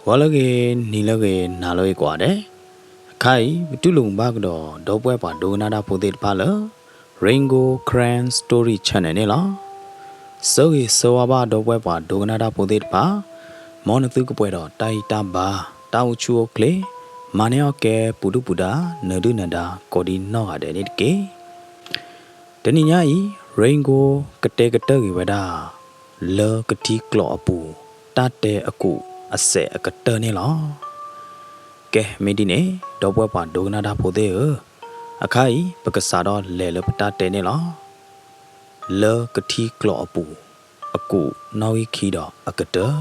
ဂီၤလၢအဂ့ၤ, နံၤလၢအဂ့ၤ, နၤလၢအဂ့ၤကိးဂၤဒဲး, အခါအံၤ ပတူၢ်လိာ်မုာ်ဘၣ်ကဒီး ဒီပုၢ်ဝဲၢ်ပှၤဒိကနၣ်တၢ်ဖိသ့ၣ်တဖၣ်လၢ Rain Gold Karen Story Channel န့ၣ်လီၤ. ဆၢဂ့ၤဆၢဝါဘၣ်ဒီပုၢ်ဝဲၢ်ပှၤဒိကနၣ်တၢ်ဖိသ့ၣ်တဖၣ်, မ်နသုကပှဲၤဒီးတၢ်ဂံၢ်တၢ်ဘါ, တၢ်အိၣ်ဆူၣ်အိၣ်ချ့, မၤန့ၢ်အီၣ်ကဲပူၤဒုၣ်ပူၤဒါ, နၢၤဒုၣ်နၢၤဒါ ကိးဒံနီၢ်ဂၤဒဲးန့ၣ်တက့ၢ်. တနံၤညါအံၤ Rain Gold ကတဲကတၢၢ်ဂ့ၤဝဲဒၣ် လၢကထံကျိးအပူၤ တၢ်တဲအကူးအစဲးအကတၢၢ်န့ၣ်လီၤ. ကဲ မ့ၢ်ဒ်န့ၣ် ဒီပုၢ်ဝဲၢ်ပှၤဒိကနၣ်တၢ်ဖိသ့ၣ်ဧၢ, အခါအံၤ ပကစးထီၣ်လဲၤလၢပတၢ်တဲန့ၣ်လီၤ. လၢကထံကျိးအပူၤ အကူးနီၣ်ဂံၢ်ခံဒီးအကတၢၢ်.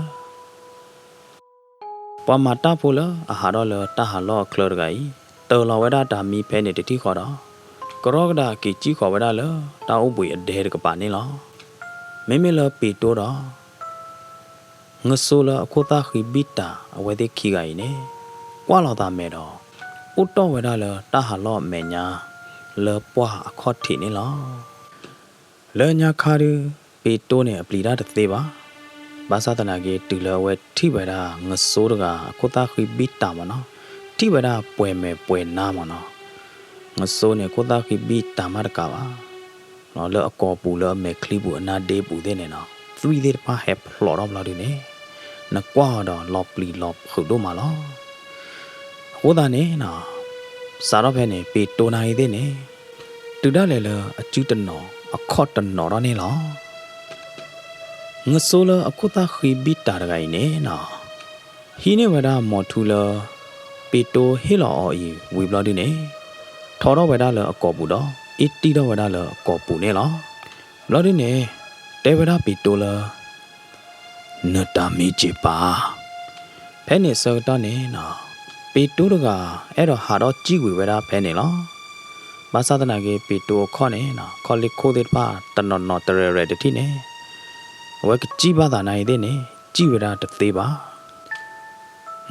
ပှၤမၤတၢ်ဖိလၢအဟးထီၣ်လၢတၢ်ဟးလီၢ်အချၢတဂၤအံၤ တၢၢ်လီၤဝဲဒၣ်တၢ်မံဖဲန့ၣ်တထံၣ်ဃီဒီး ကရီကဒၣ်က့ၤစံၣ်ဃီၤဝဲဒၣ်လၢတၢ်အိၣ်ဘှံးအဒဲတကပၤန့ၣ်လီၤ. မ့မ့ၢ်လၢပ့းတိဒီး ငစိလၢအခိၣ်သၣ်ဃံဘံၣ်တၢ် အဝဲသ့ၣ်ခံဂၤအံၤန့ၣ် ကွၢ်လီၤသးမဲာ်ဒီး အိၣ်တီၢ်ဝဲဒၣ်လၢတၢ်ဟးလီၢ်အမဲာ်ညါ လၢပှၢ်အခီၣ်ထံးန့ၣ်လီၤ. လၢညါခါဒုး ပ့းတိန့ၣ်အပျံၤတၢ်တသ့ဘၣ်. ဘၣ်ဆၣ်သနာ်က့ တုၤလၢအဝဲထံၣ်ဝဲဒၣ်ငစိတဂၤအခိၣ်သၣ်ဃံဘံၣ်တၢ်မ့ၢ်နီၤ, ထံၣ်ဝဲဒၣ်ပှဲၤမဲာ်ပှဲၤနါမ့ၢ်နီၤ, ငစိန့ၣ် ခိၣ်သၣ်ဃံဘံၣ်တၢ်မးတကးဘၣ် လၢအကိာ်ပူၤလၢအမဲာ်ချံပူၤအနါဒ့ပူၤသ့ၣ်န့ၣ်နီၤ, သွံၣ်သ့ၣ်တဖၣ်ဟဲဖျိးထီၣ်ဘျီဒုန့ၣ် နကွၢ်အီၤဒီးလီၤပျံၤလီၤဖုးဒိၣ်မးလီၤ. အဃိသတးန့ၣ်နီၤ, စးထီၣ်ဖဲန့ၣ် ပ့းတိနၤအံၤသ့ၣ်န့ၣ် တုၤဒၣ်လဲာ်လၢအစုတနီၤအခီၣ်တနီၤထီၣ်န့ၣ်လီၤ. ငစိလၢအခိၣ်သၣ်ဃံဘံၣ်တၢ်တဂၤအံၤန့ၣ်နီၤ, ဟံးန့ၢ်ဝဲဒၣ်မိၢ်ထူလၢ ပ့းတိဟ့ၣ်လီၤအီၤအံၤဝံၤဘျီဒုန့ၣ်, ထီထီၣ်ဝဲဒၣ်လၢအကိာ်ပူၤဒီး အ့ၣ်တံၢ်ထီၣ်ဝဲဒၣ်လၢအကိာ်ပူၤန့ၣ်လီၤ. ဘျီဒုန့ၣ် တဲဝဲဒၣ်ပ့းတိလၢ နတၢ်မ့ၢ်စ့ၢ်ပာ်. ဖဲန့ၣ်ဆၢကတီၢ်န့ၣ်နီၤ, ပ့းတိတဂၤ အဲၣ်ဒိးဟးထီၣ်စံၣ်ဝံၤဝဲဒၣ်ဖဲန့ၣ်လီၤ. ဘၣ်ဆၣ်သနာ်က့ ပ့းတိအခီၣ်န့ၣ်နီၤ, ခီၣ်လ့ၢ်ခိၣ်သ့ၣ်တဖၣ် တနီၤနီၤတရဲၣ်ရဲၣ်တထံၣ်န့ၣ်, အဝဲကစံၣ်ဘၣ်သးနၤအံၤသ့ၣ်န့ၣ် စံၣ်ဝဲဒၣ်တသ့ဘၣ်.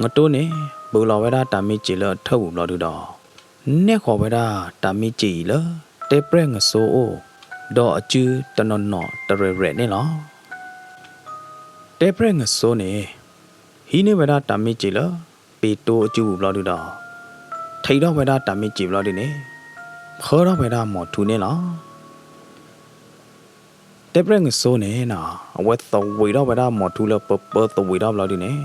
ငတိန့ၣ် ပၢလီၤဝဲဒၣ်တၢ်မ့ၢ်စ့ၢ်လၢအထၢၣ်ပူၤဘျီဒုဒီး နဲၣ်ဃီၤဝဲဒၣ်တၢ်မ့ၢ်စ့ၢ်အံၤလၢ တဲပျဲၢ်ငစိအိၣ်, ဒီးအစုတနီၤနီၤတရဲၣ်ရဲၣ်န့ၣ်လီၤ. တဲပျဲၢ်ငစိန့ၣ် ဟံးန့ၢ်ဝဲဒၣ်တၢ်မ့ၢ်စ့ၢ်လၢ ပ့းတိအစုပူၤဘျီဒုဒီး ထံးထီၣ်ဝဲဒၣ်တၢ်မ့ၢ်စ့ၢ်ဘျီဒုန့ၣ် ဖၢထီၣ်ဝဲဒၣ်မိၢ်ထူန့ၣ်လီၤ. တဲပျဲၢ်ငစိန့ၣ်နီၤ, အဝဲသဝံးထီၣ်ဝဲဒၣ်မိၢ်ထူလၢပၢပၢသဝံးထီၣ်ဘျီဒုန့ၣ်,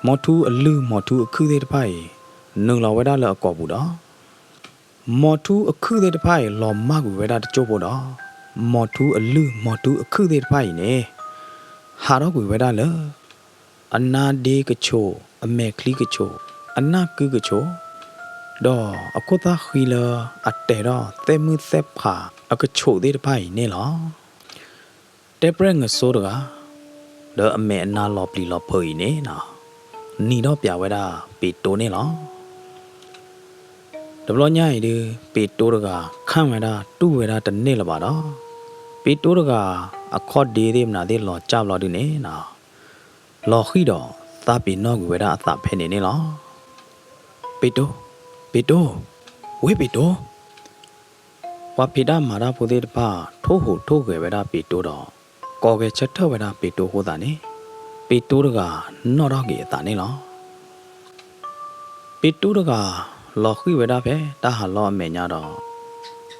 မိၢ်ထူအလုၢ်မိၢ်ထူအခုၣ်သ့ၣ်တဖၣ်အံၤ နုာ်လီၤဝဲဒၣ်လၢအကိာ်ပူၤဒီး မိၢ်ထူအခုၣ်သ့ၣ်တဖၣ်အံၤ လီၤမၢ်ကွံာ်ဝဲဒၣ်တစိၢ်ဖိဒီး မိၢ်ထူအလုၢ်မိၢ်ထူအခုၣ်သ့ၣ်တဖၣ်အံၤန့ၣ် ဟးထီၣ်ကွံာ်ဝဲဒၣ်လၢ အနါဒ့ကဆိး, အမဲာ်ချံကဆိး, အနၢ်ကုကဆိး, ဒီးအခိၣ်သၣ်ဃံလၢအတဲာ်ထီၣ်သဲၣ်မုၢ်သဲၣ်ဖးအကဆိးသ့ၣ်တဖၣ်အံၤန့ၣ်လီၤ. တဲပျဲၢ်ငစိတဂၤ လၢအမဲာ်အနါလီၤပျံၤလီၤဖုးအံၤန့ၣ်နီၤ, နံၤထီၣ်ပျးဝဲဒၣ်ပ့းတိန့ၣ်လီၤ. တဘျီညါအံၤဒုး ပ့းတိတဂၤ ခၣ်ဝဲဒၣ်တူၢ်ဝဲဒၣ်တန့ၢ်လၢၤဘၣ်ဒီး ပ့းတိတဂၤ အခီၣ်ဒ့သ့ၣ်မနုၤသ့ၣ်လီၤစၢ်ဘျီဒုန့ၣ်နီၤ, လီၤဃံၤဒီးသးပ့ၤနီၣ်ကွံာ်ဝဲဒၣ်အသးဖဲန့ၣ်န့ၣ်လီၤ. ပ့းတိ, ပ့းတိ, ဝ့ၢ်ပ့းတိ, ပှၤဖံးတၢ်မၤတၢ်ဖိသ့ၣ်တဖၣ် ထိၣ်ဟူးထိၣ်ဂဲၤဝဲဒၣ်ပ့းတိဒီး ကိးဂဲၤဆၢထၢၣ်ဝဲဒၣ်ပ့းတိအဃိသတးန့ၣ် ပ့းတိတဂၤနီၣ်ထီၣ်က့ၤအသးန့ၣ်လီၤ. ပ့းတိတဂၤ လီၤဃံၤဝဲဒၣ်ဖဲတၢ်ဟးလီၢ်အမဲာ်ညါဒီး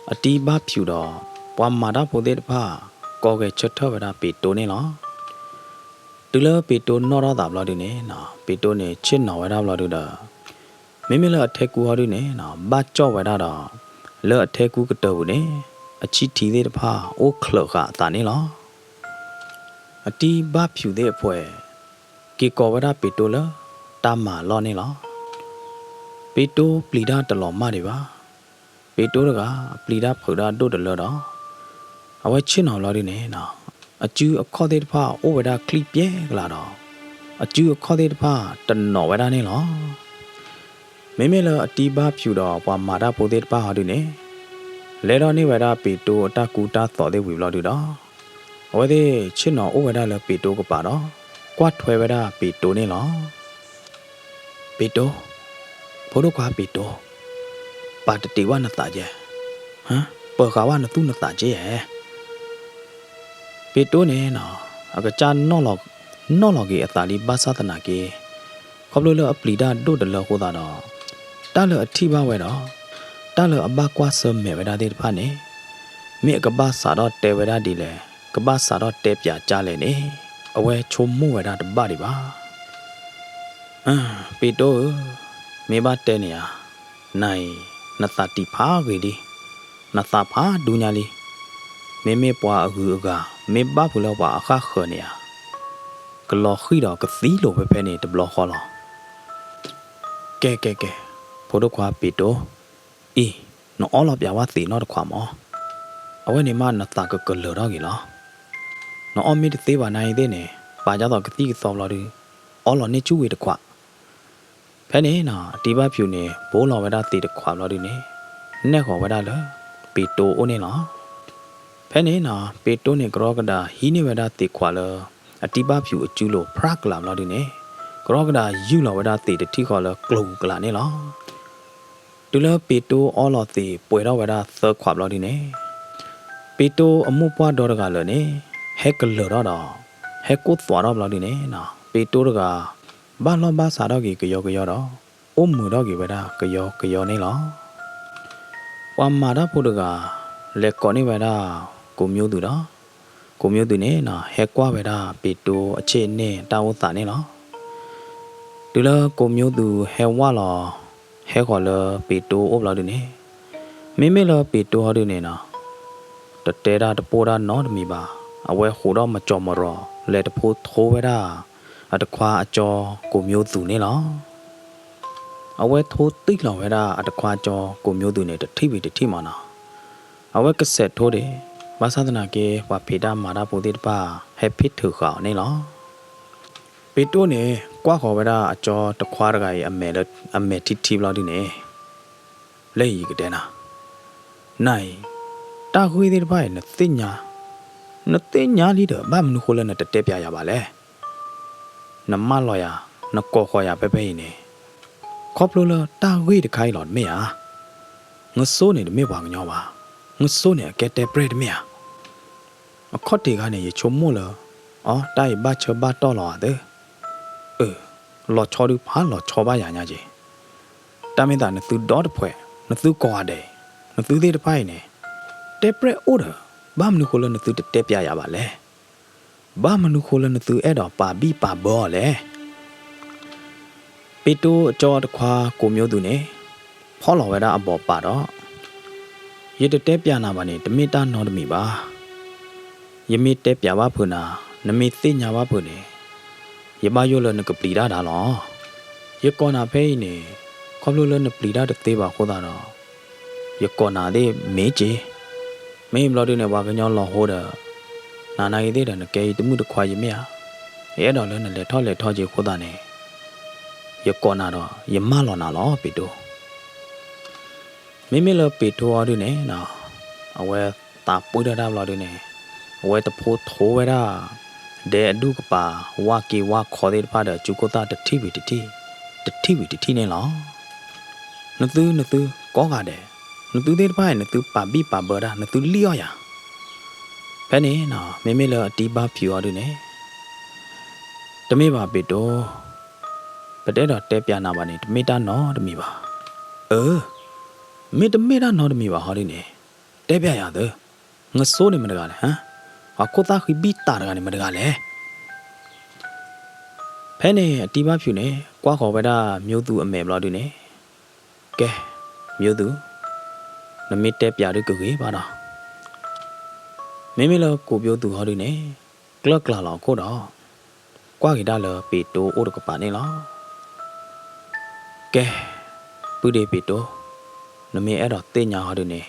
အတံၤဘၣ်ဖၠူးဒီး ပှၤမၤတၢ်ဖိသ့ၣ်တဖၣ် ကိးဂဲၤဆၢထၢၣ်ဝဲဒၣ်ပ့းတိန့ၣ်လီၤ. တုၤလၢပ့းတိနီၣ်ထီၣ်သးဘျီဒုန့ၣ်နီၤ, ပ့းတိန့ၣ်ဆ့ၣ်နီၤဝဲဒၣ်ဘျီဒုဒီး မ့မ့ၢ်လၢအထဲကူဟီဒုန့ၣ်နီၤ, ဘၣ်ကၠီၣ်ဝဲဒၣ်ဒီး လၢအထဲကူကတၢၢ်ပူၤန့ၣ် အဆံၣ်ထံသ့ၣ်တဖၣ်အိၣ်ချၢးဃာ်အသးန့ၣ်လီၤ. အတံၤဘၣ်ဖၠူးသ့ၣ်အဖှဲး က့ၤကိးဝဲဒၣ်ပ့းတိလၢတၢ်မၤလီၢ်န့ၣ်လီၤ. ပ့းတိပျံၤတၢ်တလီၤမၢ်ဒံးဘၣ်. ပ့းတိတဂၤ ပျံၤတၢ်ဖုးတၢ်ဒိၣ်တလၢဒီး အဝဲဆ့ၣ်နီၤဘျီဒုန့ၣ်နီၤ, အစုအခီၣ်သ့ၣ်တဖၣ်အိၣ်ဝဲဒၣ်ချံပျဲကလးဒီး အစုအခီၣ်သ့ၣ်တဖၣ်တနီၤဝဲဒၣ်န့ၣ်လီၤ. မ့မ့ၢ်လၢအတံၤဘၣ်ဖၠူးဒီးပှၤမၤတၢ်ဖိသ့ၣ်တဖၣ်ဟီဒုန့ၣ် လဲၤထီၣ်န့ၢ်ဝဲဒၣ်ပ့းတိအတၢ်ကူတၢ်သိးသ့ၣ်ဝံၤဘျီဒုဒီး အဝဲသ့ၣ်ဆ့ၣ်နီၤအိၣ်ဝဲဒၣ်လၢပ့းတိကပၤဒီး ကွၢ်ထွဲဝဲဒၣ်ပ့းတိန့ၣ်လီၤ. ပ့းတိ, ဖိဒိၣ်ခွါပ့းတိ, ပာ်တတံးဘၣ်နသးကဲ, ပၢၤဃာ်ဘၣ်နသူၣ်နသးကဲဧါ. ပ့းတိန့ၣ်နီၤ, အကစၢ်နီၣ်လီၤ နီၣ်လီၤက့ၤအသးလံ ဘၣ်ဆၣ်သနာ်က့ ခီဖျိလၢအပျံၤတၢ်ဒိၣ်တလၢအဃိသတးဒီး တၢ်လၢအထံၣ်ဘၣ်ဝဲဒီး တၢ်လၢအဘၣ်ကွၢ်ဆၢၣ်မဲာ်ဝဲဒၣ်သ့ၣ်တဖၣ်န့ၣ် မ့ၢ်အကဘၣ်စးထီၣ်တဲဝဲဒၣ်ဒ်လဲၣ်, ကဘၣ်စးထီၣ်တဲပၠးကၠါလဲၣ်န့ၣ် အဝဲဆိကမိၣ်ဝဲဒၣ်တဘၣ်ဒံးဘၣ်. ပ့းတိၢ်ဧၢ, မ့ၢ်ဘၣ်တဲန့ၣ်ဧါ, နၤအံၤ နသးတံၢ်ဖးဂ့ၤလံ, နသးဖးဒူညါလံ. မ့မ့ၢ်ပှၤအဂုၤအဂၤ မ့ၢ်ဘၣ်ဖုးလၢပှၤအဃၣ်ဃၢၤန့ၣ်ဧါ, ကလီၤဃံၣ်ဒီးကသံလိာ်ဖဲဖဲန့ၣ်တဘျီဃီလီၤ. ကဲကဲကဲ, ဖိဒိၣ်ခွါပ့းတိၢ်, အံၤ, နအီလီၤပၠးဝဲသံးနီတခွးမး, အဝဲန့ၣ်မးနသးကကလၢၤထီၣ်က့ၤလီၤ. နအီမ့ၢ်တသ့ဘၣ်နၤအံၤသ့ၣ်န့ၣ် ပာ်ဒ်သိးကသံၣ်ကသီဘျီဒုး အီလီၤန့ၢ်ဆူၣ်ဝံၤတခွး. ဖဲန့ၣ်နီၤ အတံၤဘၣ်ဖၠူးန့ၣ် ဘိလီၤဝဲဒၣ်သံးတခွးဘျီဒုးန့ၣ် နဲၣ်ဃီၤဝဲဒၣ်လၢ ပ့းတိၢ်အိၣ်န့ၣ်လီၤ. ဖဲန့ၣ်နီၤ ပ့းတိၢ်န့ၣ်ကရီကဒးဟံးန့ၢ်ဝဲဒၣ်သံးခွးလၢ အတံၤဘၣ်ဖၠူးအစုလိၤ ဖြးကျးဘျီဒုးန့ၣ် ကရီကဒးယူၢ်လီၤဝဲဒၣ်သံးတထံၣ်ဃီလၢကျိၤကျးန့ၣ်လီၤ. တုၤလၢပ့းတိၢ်အီလီၤသံးပှဲၤထီၣ်ဝဲဒၣ်သၢခွးဘျီဒုးန့ၣ် ပ့းတိၢ်အမိၢ်ပှၢ်ဒီတဂၤလၢာ်န့ၣ် ဟဲကလၢၤထီၣ်ဒီး ဟဲကိၣ်သွးထီၣ်ဘျီဒုးန့ၣ်နီၤ ပ့းတိၢ်တဂၤ ဘၣ်လီၢ်ဘၣ်စးထီၣ်က့ၤကယီကယီဒီး အိၣ်မုာ်ထီၣ်က့ၤဝဲဒၣ်ကယီကယီန့ၣ်လီၤ. ပှၤမၤတၢ်ဖိတဂၤ လဲၤကိးန့ၢ်ဝဲဒၣ် ကိးမၠိသူးဒီး ကိးမၠိသူးန့ၣ်နီၤ ဟဲကွၢ်ဝဲဒၣ်ပ့းတိၢ်အဆ့ၣ်န့ၣ်တၢ်အိၣ်သးန့ၣ်လီၤ. တုၤလၢကိးမၠိသူးဟဲဝၢ်လီၤ ဟဲဃီၤလၢပ့းတိၢ်အိၣ်ဘျီဒုးန့ၣ် မ့မ့ၢ်လၢပ့းတိၢ်ဟီဒုးန့ၣ်နီၤ တတဲတၢ်တပိၢ်တၢ်နီတမံၤဘၣ်. အဝဲဃိးဒီးမကၠီၤမရီၤ လဲၤတဖိထိဝဲဒၣ် အတခွါအကၠီကိးမၠိသူးန့ၣ်လီၤ. အဝဲထိတံၢ်လီၤဝဲဒၣ်အတခွါကၠီကိးမၠိသူးန့ၣ် တထံၣ်ဝံၤတထံၣ်မးနီၤ. အဝဲကစဲးထိဒံး ဘၣ်ဆၣ်သနာ်က့ ပှၤဖံးတၢ်မၤတၢ်ဖိသ့ၣ်တဖၣ် ဟဲဖ့ၣ်ထုးဃာ်အီၤန့ၣ်လီၤ. ပ့းတိၢ်န့ၣ် ကွၢ်ဃီၤဝဲဒၣ်အကၠီတခွါတဂၤအံၤ အမဲာ်လၢ အမဲာ်ထံထံဘျီဒုးန့ၣ် လၢအံၤယကတဲနၤ, နၤအံၤ တၢ်ဂ့ၢ်သ့ၣ်တဖၣ်အံၤ နသ့ၣ်ညါ, နသ့ၣ်ညါလံဒီး ဘၣ်မနုၤဃိလၢနတတဲပၠးယၤဘၣ်လဲၣ်. နမၢလီၤယၤ, နကိးဃီၤယၤဖဲဖဲအံၤန့ၣ် ခီဖျိလၢ တၢ်ဂ့ၢ်တခါအံၤလီၤတမ့ၢ်ဧါ. ငစိန့ၣ်တမ့ၢ်ပှၤကညီဘၣ်. ငစိန့ၣ်အကဲတဲပြဲၢ်တမ့ၢ်ဧါ. အခီၣ်ထံးခါန့ၣ် ယဆိကမိၣ်လၢ အီ တၢ်အံၤဘၣ်ဆၢဘၣ်တီၢ်လီၤဧါသၢ. အၢ လီၤဆီဒုးဖးလီၤဆီဘၣ်ယၤညါက့ၤ. တၢ်မ့ၢ်သးနသုဒီတဖှဲး, နသုကိးဂၤဒဲးအံၤ, နသုသ့ၣ်တဖၣ်အံၤန့ၣ် တဲပြဲၢ်အိၣ်ဒီး ဘၣ်မနုၤဃိလၢနသုတတဲပၠးယၤဘၣ်လဲၣ်. ဘၣ်မနုၤဃိလၢနသုအဲၣ်ဒိးပာ်ဘံၣ်ပာ်ဘၢအီၤလဲၣ်. ပ့းတိၢ်အကၠီတခွါကိးမၠိသူးန့ၣ် ဖီၣ်လီၤဝဲဒၣ်အဘီးပာ်ဒီး ယတတဲပၠးနၤဘၣ်န့ၣ် တမ့ၢ်တၢ်နီတမံၤဘၣ်. ယမ့ၢ်တဲပၠးဘၣ်ဖုးနၤ, နမ့ၢ်သ့ၣ်ညါဘၣ်ဖုးန့ၣ် ယဘၣ်ယိၣ်လၢနကပျံၤတၢ်ဒၣ်လီၤ. ယကိးနၤဖဲအံၤန့ၣ် ခီဖျိလၢနပျံၤတၢ်တသ့ဘၣ်အဃိသတးဒီး ယကိးနၤသ့ၣ်မ့ၢ်က့ၤ. မ့ၢ်ဘျီဒုးန့ၣ် ပှၤကညီလီၤဟိဒီး နၤနာ်ဂ့ၤသ့ၣ်ဒီး နကဲအံၤတမုၣ်တခွါယမ့ၢ်ဧါ. ယအဲၣ်ဒိးလၢနလဲၤထီၣ်လဲၤထီက့ၤအဃိသတးန့ၣ် ယကိးနၤဒီး ယမၢလီၤနၤလီၤ ပ့းတိၢ်. မ့မ့ၢ်လၢပ့းတိၢ်အီၤဒုးန့ၣ်နီၤ အဝဲသးပှၢ်တၢ်တၢ်ဘျီဒုးန့ၣ် အဝဲတဖိထိဝဲဒၣ် ဒဲအဒူၣ်ကပၤ ဝၣ်က့ၤဝၣ်ခီသ့ၣ်တဖၣ်ဒီး အစုခိၣ်သၣ်တထံၣ်ဝံၤတထံၣ်, တထံၣ်ဝံၤတထံၣ်န့ၣ်လီၤ. နသု နသုကိးဂၤဒဲး, နသုသ့ၣ်တဖၣ်အံၤ နသုပာ်ဘံၣ်ပာ်ဘၢတၢ် နသုလံၣ်အီၣ်ယၤ. ဖဲန့ၣ်နီၤ မ့မ့ၢ်လၢအတံၤဘၣ်ဖၠူးအီၤဒုးန့ၣ် တမ့ၢ်ဘၣ်ပ့းတိၢ်, ပတအဲၣ်ဒိးတဲပၠးနၤဘၣ်န့ၣ် တမ့ၢ်တၢ်နီတမံၤဘၣ်. အၢ, မ့ၢ်တမ့ၢ်တၢ်နီတမံၤဘၣ်ဟီဒုးန့ၣ် တဲပၠးယၤသၢ, ငစိန့ၣ်မတဂၤလဲၣ်, ဟးခိၣ်သၣ်ဃံဘံၣ်တၢ်တဂၤန့ၣ်မတဂၤလဲၣ်. ဖဲန့ၣ်အတံၤဘၣ်ဖၠူးန့ၣ် ကွၢ်ဃီၤဝဲဒၣ်မၠိသူအမဲာ်ဘျီဒုးန့ၣ်, ကဲ, မၠိသူ, နမ့ၢ်တဲပၠးဒုးကဂ့ၤဘၣ်ဒီး, မ့မ့ၢ်လၢကိးမၠိသူဟီဒုးန့ၣ် ကျၢၢ်ကျးလီၤအခိၣ်ဒီး ကွၢ်က့ၤဒၣ်လၢပ့းတိၢ်အိၣ်တကပၤန့ၣ်လီၤ. ကဲ, ပုၢ်ဒ့ပ့းတိၢ်, နမ့ၢ်အဲၣ်ဒိးသ့ၣ်ညါဟီဒုးန့ၣ်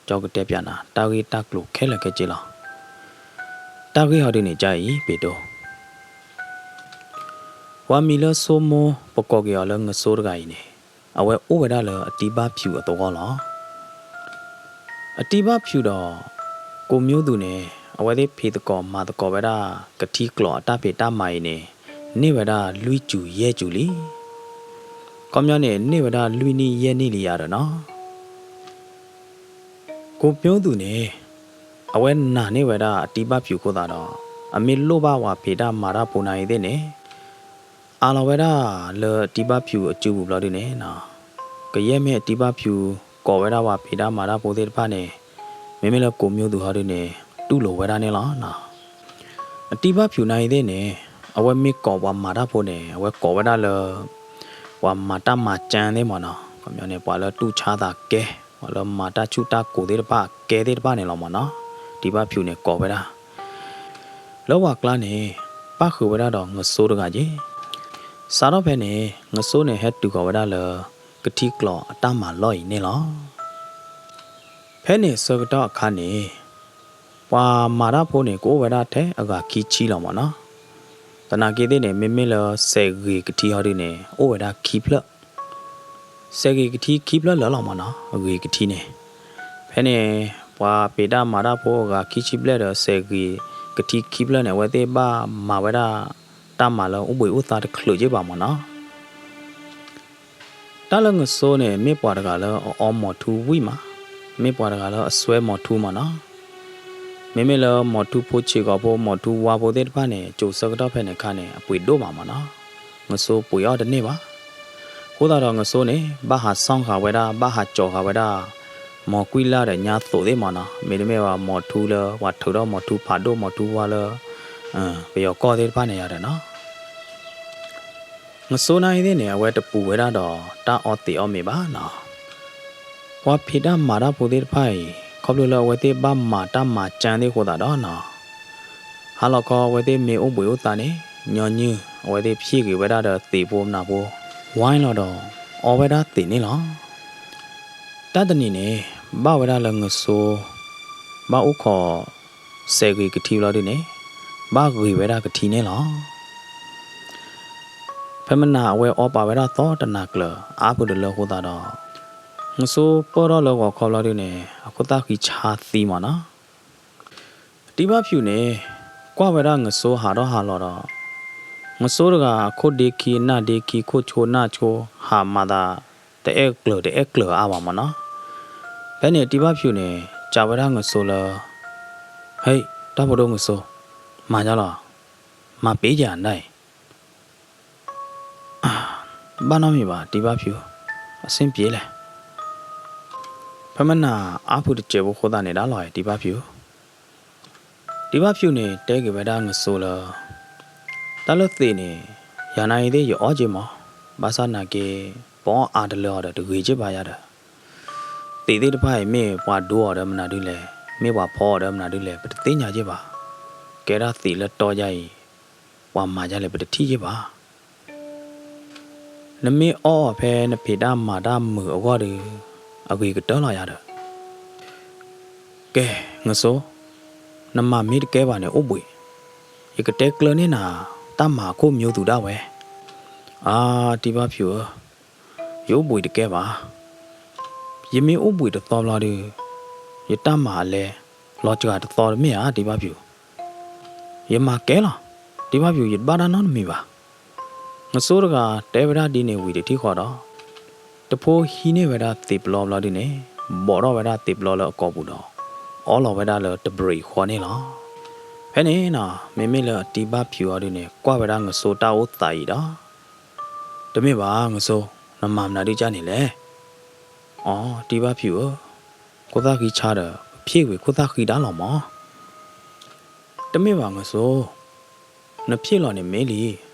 ကၠီကတဲပၠးနၤ တၢ်ဂ့ၢ်တၢ်ကျိၤခဲလၢာ်ခဲဆ့လီၤ. တၢ်ဂ့ၢ်ဟီဒုးန့ၣ်ကအံၤ ပ့းတိၢ်, ပှၤမံၤလၢစိမိ ပကိးက့ၤအီၤလၢငစိတဂၤအံၤန့ၣ် အဝဲအိၣ်ဝဲဒၣ်လၢအတံၤဘၣ်ဖၠူးအသဝီလီၤ. အတံၤဘၣ်ဖၠူးဒီး ကိးမၠိသူန့ၣ် အဝဲသ့ၣ်ဖံးသကိးမၤသကိးဝဲဒၣ် ကထံကျိးအတၢ်ဖံးတၢ်မၤအံၤန့ၣ် န့ၢ်ဝဲဒၣ်လွံၢ်စူၤယဲၢ်စူၤလံ. ခီပညီန့ၣ် န့ၢ်ဝဲဒၣ်လွံၢ်နံၣ်ယဲၢ်နံၣ်လံယၤဒီးနီၤ. ကိးမၠိသူန့ၣ် အဝဲနာ်န့ၢ်ဝဲဒၣ်အတံၤဘၣ်ဖၠူးအဃိသတးဒီး အမ့ၢ်လိၣ်ဘၣ်ပှၤဖံးတၢ်မၤတၢ်ဖိနၤအံၤသ့ၣ်န့ၣ် အးလီၤဝဲဒၣ်လၢအတံဘၣ်ဖၠူးအစုပူၤဘျီဒုန့ၣ်နီၤ, ကယဲၢ်မ့ၢ်အတံဘၣ်ဖၠူးကိးဝဲဒၣ်ပှၤဖံးတၢ်မၤတၢ်ဖိသ့ၣ်တဖၣ်န့ၣ်, မ့မ့ၢ်လၢကိးမၠိသူဟီဒုန့ၣ် တူၢ်လိာ်ဝဲဒၣ်န့ၣ်လီၤနီၤ. အတံဘၣ်ဖၠူးနၤအံၤသ့ၣ်န့ၣ် အဝဲမ့ၢ်ကိးပှၤမၤတၢ်ဖိန့ၣ် အဝဲကိးဝဲဒၣ်လၢ ပှၤမၤတၢ်မၤကၠၢသ့ၣ်မ့ၢ်နီၤ, ခီပညီန့ၣ် ပှၤလၢတူၢ်ဆါသးကဲ, ပှၤလၢမၤတၢ်ဆူၣ်တၢ်ကိၤသ့ၣ်တဖၣ်ကဲသ့ၣ်တဖၣ်န့ၣ်လီၤမ့ၢ်နီၤ, တံဘၣ်ဖၠူးန့ၣ်ကိးဝဲဒၣ် လၢပှၤကျါန့ၣ် ပၣ်ဃုာ်ဝဲဒၣ်ဒီးငစိတဂၤက့ၤ. စးထီၣ်ဖဲန့ၣ် ငစိန့ၣ်ဟဲတုၤဃီၤဝဲဒၣ်လၢ ကထံကျိအတၢ်မၤလီၢ်အံၤန့ၣ်လီၤ. ဖဲန့ၣ်ဆၢကတီၢ်အခါန့ၣ် ပှၤမၤတၢ်ဖိန့ၣ် ကအိၣ်ဝဲဒၣ်ထဲအဂၤခံဆံလီၤမ့ၢ်နီၤ. သနာ်က့သ့ၣ်န့ၣ် မ့မ့ၢ်လၢစဲးဂ့ၤကထံဟီဒုန့ၣ် အိၣ်ဝဲဒၣ်ခံဖျၢၣ် စဲးဂ့ၤကထံခံဖျၢၣ်လၢာ်လီၤမ့ၢ်နီၤ, အဂ့ၤကထံန့ၣ်. ဖဲန့ၣ် ပှၤဖံးတၢ်မၤတၢ်ဖိအဂၤခံဆံဘျဲၣ်ဒီး စဲးဂ့ၤကထံခံဖျၢၣ်န့ၣ် အဝဲသ့ၣ်ဘၣ်မၤဝဲဒၣ် တၢ်မၤလၢအိၣ်ဘှံးအိၣ်သါတချုးက့ဘၣ်မ့ၢ်နီၤ. တၢ်လၢငစိန့ၣ် မ့ၢ်ပှၤတဂၤလၢအအီမိာ်ထူဝံၣ်မး, မ့ၢ်ပှၤတဂၤလၢအစွဲမိာ်ထူမ့ၢ်နီၤ. မ့မ့ၢ်လၢမိာ်ထူဖိဆံးဂီၤဖိ မိာ်ထူဝါဖိသ့ၣ်တဖၣ်န့ၣ် ကၠိဆၢကတီၢ်ဖဲန့ၣ်အခါန့ၣ် အပှ့ၤဒိၣ်မးမ့ၢ်နီၤ. ငစိပှ့ၤအီၣ်တန့ၢ်ဘၣ်. အဃိသတးဒီးငစိန့ၣ် ဘၣ်ဟးဆီၣ်ဃာ်ဝဲဒၣ် ဘၣ်ဟးကၠီၤဃာ်ဝဲဒၣ် မိာ်ကွံာ်လၢ်ဒီးညါသိးသ့ၣ်မ့ၢ်နီၤ, မ့တမ့ၢ်ဘၣ်မိာ်ထူလၢ ပှၤထုးထီၣ်မိာ်ထူဖးဒိၣ် မိာ်ထူဝါလၢ ပယီၤကီၢ်သ့ၣ်တဖၣ်န့ၣ်ယၤဒီးနီၤ. ငစိနၤအံၤသ့ၣ်န့ၣ် အဝဲတပူၤဝဲဒၣ်ဒီးတၢ်အီသံးအီမ့ၤဘၣ်နီၤ. ပှၤဖံးတၢ်မၤတၢ်ဖိသ့ၣ်တဖၣ်အံၤ ခီဖျိလၢအဝဲသ့ၣ်ဘၣ်မၤတၢ်မၤကၢသ့ၣ်အဃိသတးဒီးနီၤ, ဟါလီၤခီအဝဲသ့ၣ်မ့ၢ်အိၣ်ဘှံးအိၣ်သါန့ၣ် ညီနုၢ် အဝဲသ့ၣ်ဖျ့ၣ်ဂ့ၤဝဲဒၣ်ဒီးသံးဖိမနၤဖိ ဝါလီၤဒီး အီဝဲဒၣ်သံးန့ၣ်လီၤ. တၢ်တနံၤန့ၣ် ဘၣ်ဝဲဒၣ်လၢငစိ ဘၣ်အိၣ်ခိး စဲးဂ့ၤကထံဘျီဒုန့ၣ် ဘၣ်ဂ့ၤဝဲဒၣ်ကထံန့ၣ်လီၤ. ဖဲမနၤအဝဲအီပာ်ဝဲဒၣ်သီတနၤကျၢၤ အါဖုးတလၢအဃိသတးဒီး ငစိပၢၢ်ထီၣ်လၢဂီၤခီဘျီဒုန့ၣ် အခိၣ်သၣ်ဃံဆါသံမ့ၢ်နီၤ. တံဘၣ်ဖၠူးန့ၣ် ကွၢ်ဝဲဒၣ်ငစိဟးထီၣ်ဟးလီၤဒီး ငစိတဂၤအခိၣ်ဒ့ခံအနၢ်ဒ့ခံ ခိၣ်ဆိနၢ်ဆိ ဟးမၤသး တအဲၣ်ကျၢၤတအဲၣ်ကျၢၤအါဘၣ်မ့ၢ်နီၤ. ဖဲန့ၣ်တံဘၣ်ဖၠူးန့ၣ် စံးဝဲဒၣ်ငစိလၢ ဟဲ တၢ်ဖိဒိၣ်ငစိ မၤယါလီၤ မၤပ့ၤယၤနဒၣ်အံၤ ဘၣ်နီတမံၤဘၣ် တံဘၣ်ဖၠူး အဆင်ပြေလဲၣ်. ဖဲမနၤအါဖုတစဲးဖိဃိသးန့ၣ်ဒၣ်လီၤ တံဘၣ်ဖၠူး တံဘၣ်ဖၠူးန့ၣ် တဲက့ၤဝဲဒၣ်ငစိလၢ တၢ်လၢသံးန့ၣ် ယၤနၤအံၤသ့ၣ်ယအီၣ်က့မး, ဘၣ်ဆၣ်နာ်က့ ပအီၣ်အါတလၢအီၤဒီးတဂ့ၤက့ဘၣ်ယၤဒီး သံးသ့ၣ်တဖၣ်အံၤ မ့ၢ်ပှၤဒိအီၤဒီးမနုၤဒ်လဲၣ်, မ့ၢ်ပှၤဖီအီၤဒီးမနုၤဒ်လဲၣ် ပတသ့ၣ်ညါက့ဘၣ်. ကဲဒၣ်သံးလၢတီယၤအံၤ ပှၤမၤယၤလဲၣ် ပတထံၣ်က့ဘၣ်. နမ့ၢ်အီၣ်အီၤဖဲနဖံးတၢ်မၤတၢ်မုာ်အဂီၢ်ဒီး အဂ့ၤကတၢၢ်လီၤယၤဒီး ကဲ ငစိ နမၤမ့ၢ်တကဲဘၣ်န့ၣ်အိၣ်ဘှံး, ယကတဲကျၢၤန့ၢ်နၤ တၢ်မၤအခိၣ်မၠိသူဒၣ်ဝဲ. အါ တံဘၣ်ဖၠူးဧၢ, ယအိၣ်ဘှံးတကဲဘၣ်. ယမ့ၢ်အိၣ်ဘှံးတသီဘျီဒီး ယတၢ်မၤအလဲ လီၤစှၤတသီတမ့ၢ်ဧါ တံဘၣ်ဖၠူး. ယမၤကဲလီၤ တံဘၣ်ဖၠူး ယတဘၣ်တၢ်နီတမံၤဘၣ်. ငစိတဂၤတဲဝဲဒၣ်ဒ်န့ၣ်ဝံၤတထံၣ်ဃီဒီး တဖိဟံးန့ၢ်ဝဲဒၣ်သံးပျီဘျီဒုန့ၣ် ဘိးထီၣ်ဝဲဒၣ်သံးပျီလၢအကိာ်ပူၤဒီး အီလီၤဝဲဒၣ်လၢတဘြီးဃီန့ၣ်လီၤ. ဖဲန့ၣ်နီၤ မ့မ့ၢ်လၢအတံဘၣ်ဖၠူးအီၤဒုန့ၣ် ကွၢ်ဝဲဒၣ်ငစိတၢ်အိၣ်သးအံၤဒီး တမ့ၢ်ဘၣ်ငစိ နမၤမနုၤဒ်ကၢ်န့ၣ်လဲၣ်. အီ တံဘၣ်ဖၠူးဧၢ, ခိၣ်သၣ်ဃံဆါဒီး ပဖျ့ၣ်ဝံၤခိၣ်သၣ်ဃံဒၣ်လီၤမး. တမ့ၢ်ဘၣ်ငစိ နဖျ့ၣ်လီၤန့ၣ်မ့ၢ်လံ,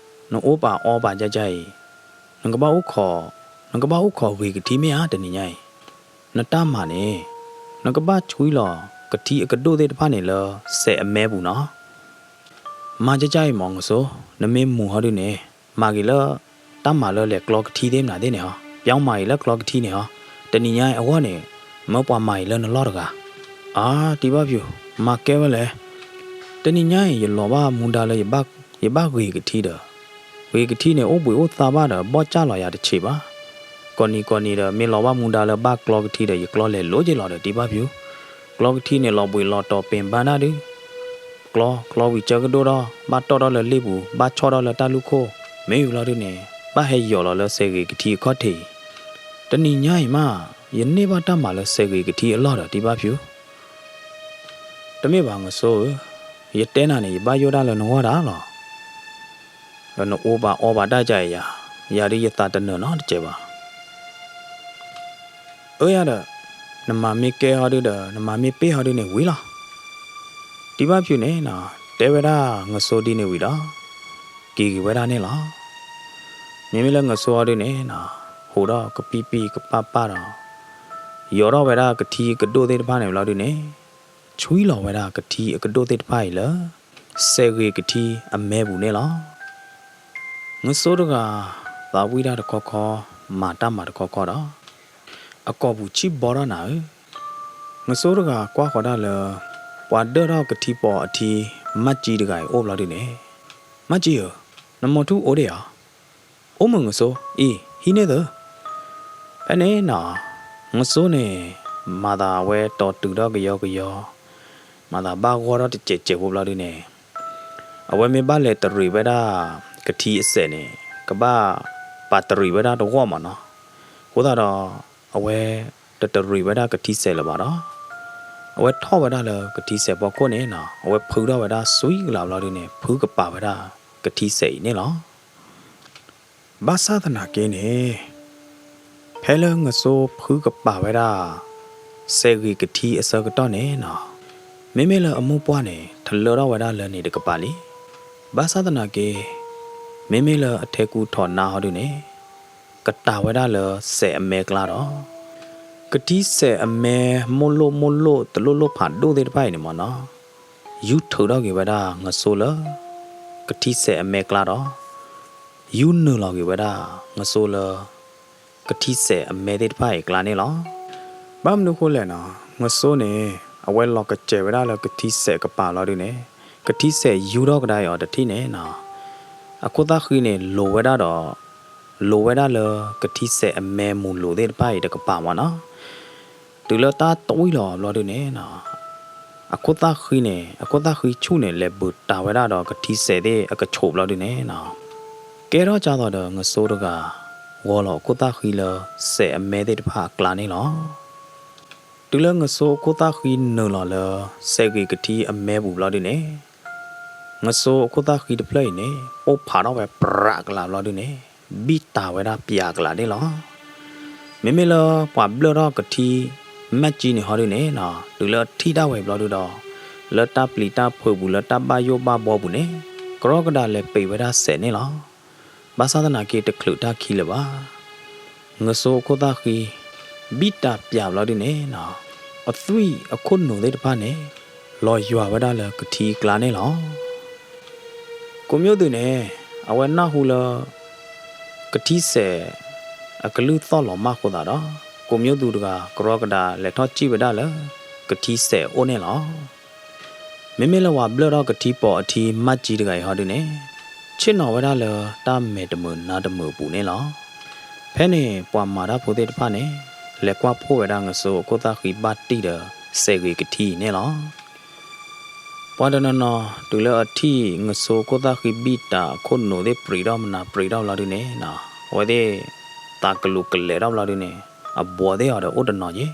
နအိၣ်ပာ်အီပာ်ကၢ်ကၢ်အံၤ နကဘၣ်အိၣ်ခိး, နကဘၣ်အိၣ်ခိးဂ့ၤကထံမ့ၢ်ဧါ တနံၤညါအံၤ. နတၢ်မၤန့ၣ် နကဘၣ်ဆွံလီၤကထံအကဒိၣ်သ့ၣ်တဖၣ်န့ၣ်လၢစဲးအမဲပူၤနီၤ. မၤကၢ်ကၢ်အံၤမးငစိ, နမ့ၢ်မူၤဟီဒုန့ၣ် မၤဂ့ၤလၢ တၢ်မၤလၢလဲၤကျီကထံသ့ၣ်မနုၤသ့ၣ်န့ၣ်ဟီ, ပျီမၤဂ့ၤလၢကျီကထံန့ၣ်ဟီ, တနံၤညါအံၤအဂီၢ်န့ၣ် မၢပှၤမၤဂ့ၤလၢနလီၢ်တဂၤ. အါ တံဘၣ်ဖၠူး, မၤကဲဝဲလဲၣ်. တနံၤညါအံၤ ယလီၤဘၣ်မူဒါလၢ ယဘၣ်ဂ့ၤကထံဒီး ဂ့ၤကထံန့ၣ် အိၣ်ဘှံးအိၣ်သါဘၣ်ဒီး ဘီၣ်ကၢ်လီၤယၤတဆံးဘၣ်. ကိးနံၤကိးနံၤဒီး မ့ၢ်လီၤဘၣ်မူဒါလၢဘၣ်ကျီကထံဒီး ယကျီလဲၤလိၤက့ၤလီၤဒီး တံဘၣ်ဖၠူး, ကျီကထံန့ၣ် လီၤဘှံးလီၤတီၤပ့ၤဘၣ်နၢ်ဒု ကျီ, ကျီဝံၤကၢကဒိၣ်ထီၣ်, ဘၣ်တီၣ်ထီၣ်လၢလ့ၣ်ပူၤ, ဘၣ်ဆီၣ်ထီၣ်လၢတၢ်လူၢ်ခိၣ်, မ့ၢ်ဝံၤလီၤဒုန့ၣ် ဘၣ်ဟဲယီၤလီၤလၢစဲးဂ့ၤကထံအခီၣ်ထံးအံၤ. တနံၤညါအံၤမး ယန့ၢ်ဘၣ်တၢ်မၤလၢစဲးဂ့ၤကထံအလီၢ်ဒီး တံဘၣ်ဖၠူး. တမ့ၢ်ဘၣ်ငစိဧၢ, ယတဲနၤန့ၣ် ယဘၣ်ယိၣ်ဒၣ်လၢနဂီၢ်ဒၣ်လီၤ. ဒီးနအိၣ်ဘၣ်အီဘၣ်ဒၣ်ကယၤ, ယၤဒုးယသးတနၢၤနီတစဲးဘၣ်. အၢယၤဒီး, နမၤမ့ၢ်ကဲဟီဒုဒီး နမၤမ့ၢ်ပ့ၢ်ဟီဒုန့ၣ်ဝံၤလီၤ. တံၤဘၣ်ဖၠူးန့ၣ်နီၤ, တဲဝဲဒၣ်ငစိဒ်န့ၣ်ဝံၤဒီး က့ၤက့ၤဝဲဒၣ်န့ၣ်လီၤ. မ့မ့ၢ်လၢငစိဟီဒုန့ၣ်နီၤ, ဟူးထီၣ်ကပံၢ်ပံၢ်ကပၢ်ပၢ်ဒီး ယီၤထီၣ်ဝဲဒၣ်ကထံအကဒိၣ်သ့ၣ်တဖၣ်န့ၣ်ဘျီဒုန့ၣ်, ဆွံလီၤဝဲဒၣ်ကထံအကဒိၣ်သ့ၣ်တဖၣ်အံၤလၢ စဲးဂ့ၤကထံအမဲပူၤန့ၣ်လီၤ. ငစိတဂၤ သးဝံၣ်တၢ်တခီခီ, မၤတၢ်မၤတခီခီဒီး အကိာ်ပူၤဆံၣ်ဘီထီၣ်နၤဧၢ. ငစိတဂၤကွၢ်ဃီၤဒၣ်လၢ ပှၤဒၢၣ်ထီၣ်ကထံပိာ်အထံ မၢ်ကၠံတဂၤအံၤအိၣ်ဘျီဒုန့ၣ်, မၢ်ကၠံဧၢ, နမိၢ်ထူအိၣ်ဒံးဧါ. အိၣ်မုၢ်ငစိ, အံၤ ဟံးန့ၢ်သု. ဖဲန့ၣ်နီၤ, ငစိန့ၣ် မၤသးအဝဲတီၤတုၤထီၣ်ကယီကယီ, မၤသးဘၣ်ဂီၢ်ထီၣ်တစဲးစဲးဖိဘျီဒုန့ၣ်, အဝဲမ့ၢ်ဘၣ်လဲၤတရံးဝဲဒၣ်ကထံအစဲးန့ၣ် ကဘၣ်ပာ်တရံးဝဲဒၣ်တဂီၢ်မးနီၤ. အဃိသတးဒီး အဝဲတတရံးဝဲဒၣ်ကထံစဲးလၢၤဘၣ်ဒီး အဝဲထီၣ်ဝဲဒၣ်လၢကထံစဲးဖီခိၣ်န့ၣ်နီၤ, အဝဲဖုထီၣ်ဝဲဒၣ်စွံကလးဘျီဒုန့ၣ် ဖုကပာ်ဝဲဒၣ်ကထံစဲးအံၤန့ၣ်လီၤ. ဘၣ်ဆၣ်သနာ်က့န့ၣ်, ဖဲလၢငစိဖုကပာ်ဝဲဒၣ် စဲးဂ့ၤကထံအဆၢကတီၢ်န့ၣ်နီၤ, မ့မ့ၢ်လၢအမိၢ်ပှၢ်န့ၣ် ထလၢထီၣ်ဝဲဒၣ်လၢန့ၣ်တကပၤလံ. ဘၣ်ဆၣ်သနာ်က့, မ့မ့ၢ်လၢအထဲကူထီၣ်နါဟီဒုန့ၣ်, ကတၢ်ဝဲဒၣ်လၢစဲးအမဲကျါဒီး ကထံစဲးအမဲမိၢ်လိၣ်မိၢ်လိၣ်တလိၣ်လိၣ်ဖးဒိၣ်သ့ၣ်တဖၣ်အံၤန့ၣ်မးနီၤ, ယူၤထုးထီၣ်က့ၤဝဲဒၣ်ငစိလၢ ကထံစဲးအမဲကျါဒီး ယူၤနုာ်လီၤက့ၤဝဲဒၣ်ငစိလၢ ကထံစဲးအမဲသ့ၣ်တဖၣ်အံၤကျါန့ၣ်လီၤ. ဘၣ်မနုၤဃိလဲၣ်နီၤ, ငစိန့ၣ် အဝဲလီၤကစဲးဝဲဒၣ်လၢကထံစဲးကပၤလီၤဒုန့ၣ်, ကထံစဲးယူၤထီၣ်ကဒါအီၤတထံၣ်န့ၣ်နီၤ, အခိၣ်သၣ်ဃံန့ၣ် လိၤဝဲဒၣ်ဒီး လိၤဝဲဒၣ်လၢကထံစဲးအမဲမူၤလိာ်သ့ၣ်တဖၣ်အံၤတကပၤမးနီၤ. တုၤလၢတၢ်တဝံၣ်လီၤဘျီဒုန့ၣ်နီၤ, အခိၣ်သၣ်ဃံန့ၣ် အခိၣ်သၣ်ဃံဆူၣ်န့ၣ် လဲၤဘုးတၢ်ဝဲဒၣ်ဒီးကထံစဲးသ့ၣ်အကဆိးဘျီဒုန့ၣ်နီၤ, ကဲထီၣ်ကၢ်သိးဒီးငစိတဂၤ ဂီၤလီၤအခိၣ်သၣ်ဃံလၢစဲးအမဲသ့ၣ်တဖၣ်အကျါန့ၣ်လီၤ. တုၤလၢငစိအခိၣ်သၣ်ဃံနုာ်လီၤလၢ စဲးဂ့ၤကထံအမဲပူၤဘျီဒုန့ၣ်, ငစိအခိၣ်သၣ်ဃံတဖျၢၣ်အံၤန့ၣ် ပိၢ်ဖးထီၣ်ဝဲပြးကလးဘျီဒုန့ၣ်, ဘံၣ်တၢ်ဝဲဒၣ်ပျးကလးန့ၣ်လီၤ. မ့မ့ၢ်လၢပှၤဘျၢၣ်ထီၣ်ကထံ မၢ်ကၠံန့ၣ်ဟီဒုန့ၣ်နီၤ, တုၤလၢအထံၣ်ဒၣ်ဝဲဘျီဒုဒီး လၢတၢ်ပျံၤတၢ်ဖုးပူၤ လၢတၢ်ဘၣ်ယိၣ်ဘၣ်ဘှီပူၤန့ၣ် ကရီကဒးလဲၤပံးဝဲဒၣ်စဲးန့ၣ်လီၤ. ဘၣ်ဆၣ်သနာ်က့တချုးတၢ်ခံလၢၤဘၣ်. ငစိအခိၣ်သၣ်ဃံ ဘံၣ်တၢ်ပျးဘျီဒုန့ၣ်နီၤ, အသွံၣ်အခိၣ်နူာ်သ့ၣ်တဖၣ်န့ၣ် လီၤယွၤဝဲဒၣ်လၢကထံအကျါန့ၣ်လီၤ. ကိးမံၤဒုန့ၣ် အဝဲနၢ်ဟူလၢ ကထံစဲး အကလုၢ်သီၣ်လီၤမၢ်ဃိသးဒီး ကိးမံၤဒုတဂၤ ကရီကဒးလဲၤထီၣ်စံၣ်ဝဲဒၣ်လၢ ကထံစဲးအအိၣ်န့ၣ်လီၤ. မ့မ့ၢ်လၢပှၤဘျၢၣ်ထီၣ်ကထံပိာ်အထံ မၢ်ကၠံတဂၤအံၤဟီဒုန့ၣ် ဆ့ၣ်နီၤဝဲဒၣ်လၢတၢ်မဲာ်တမုာ်နါတမုာ်အပူၤန့ၣ်လီၤ. ဖဲန့ၣ် ပှၤမၤတၢ်ဖိသ့ၣ်တဖၣ်န့ၣ် လဲၤကွၢ်ဖှိၣ်ဝဲဒၣ်ငစိအခိၣ်သၣ်ဃံဘၣ်တံၢ်ဒီး စဲးဂ့ၤကထံအံၤန့ၣ်လီၤ. ပှၤတနီၤနီၤ တုၤလၢအထံၣ်ငစိအခိၣ်သၣ်ဃံဘံၣ်တၢ်အခိၣ်နူာ်သ့ၣ်ပြံးထီၣ်မနၤပြံးထီၣ်ဘျီဒုန့ၣ်နီၤ အဝဲသ့ၣ် သးကလူးကလဲာ်ထီၣ်ဘျီဒုန့ၣ် အဘှီးသ့ၣ်အီၤဒီးအိၣ်တနီၤယ့ၣ်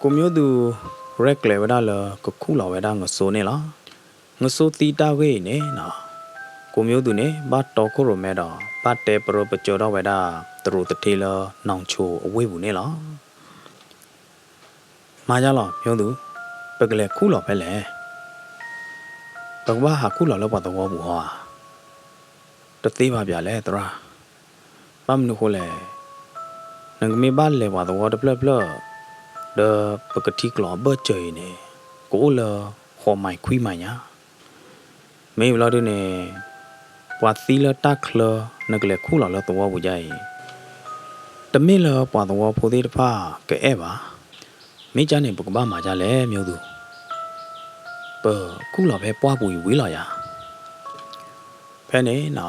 ကိးမံၤဒု ရဲၣ်ကျဲၤဝဲဒၣ်လၢကခူၣ်လီၤဝဲဒၣ်ငစိန့ၣ်လီၤ. ငစိသံတၢ်ဂ့ၢ်အံၤန့ၣ်နီၤ ကိးမံၤဒုန့ၣ် ဘၣ်တီခိၣ်ရိၣ်မဲဒီး ဘၣ်တဲပရၢပကၠီထီၣ်ဝဲဒၣ် တရူးသထ့လၢ နီၣ်ဆိအဝ့ၢ်ပူၤန့ၣ်လီၤ. မၤယါလီၤ မံၤဒု, ပကလဲၤခူၣ်လီၤဖဲလဲၣ်. ပကဘၣ်ဟးခူၣ်လီၤလၢပှၤသဝီပူၤဟီဧါ. တသ့ဘၣ်ပၠးလဲၣ်သရၣ်. ဘၣ်မနုၤဃိလဲၣ်. နကမ့ၢ်ဘၣ်လဲၤပှၤသဝီတဖျၢၣ်ဖျၢၣ် ဒီးပကထံကျိးအဘၢၣ်စၢၤအံၤန့ၣ် ကအိၣ်လၢဃိးမံၤခွံမံၤညါ မ့ၢ်ဘျီဒုန့ၣ် ပှၤသံလၢတၢ်ချၢ နကလဲၤခူၣ်လီၤလၢသဝီပူၤဒ်အံၤ တမ့ၢ်လၢပှၤသဝီဖိသ့ၣ်တဖၣ်ကအဲၣ်ဘၣ်. မ့ၢ်ကၢ်န့ၣ် ပကဘၣ်မၤဒ်လဲၣ် မံၤဒု, ပခူၣ်လီၤဖဲပှၢ်ပူၤအံၤဝံၤလီၤယၤ. ဖဲန့ၣ်နီၤ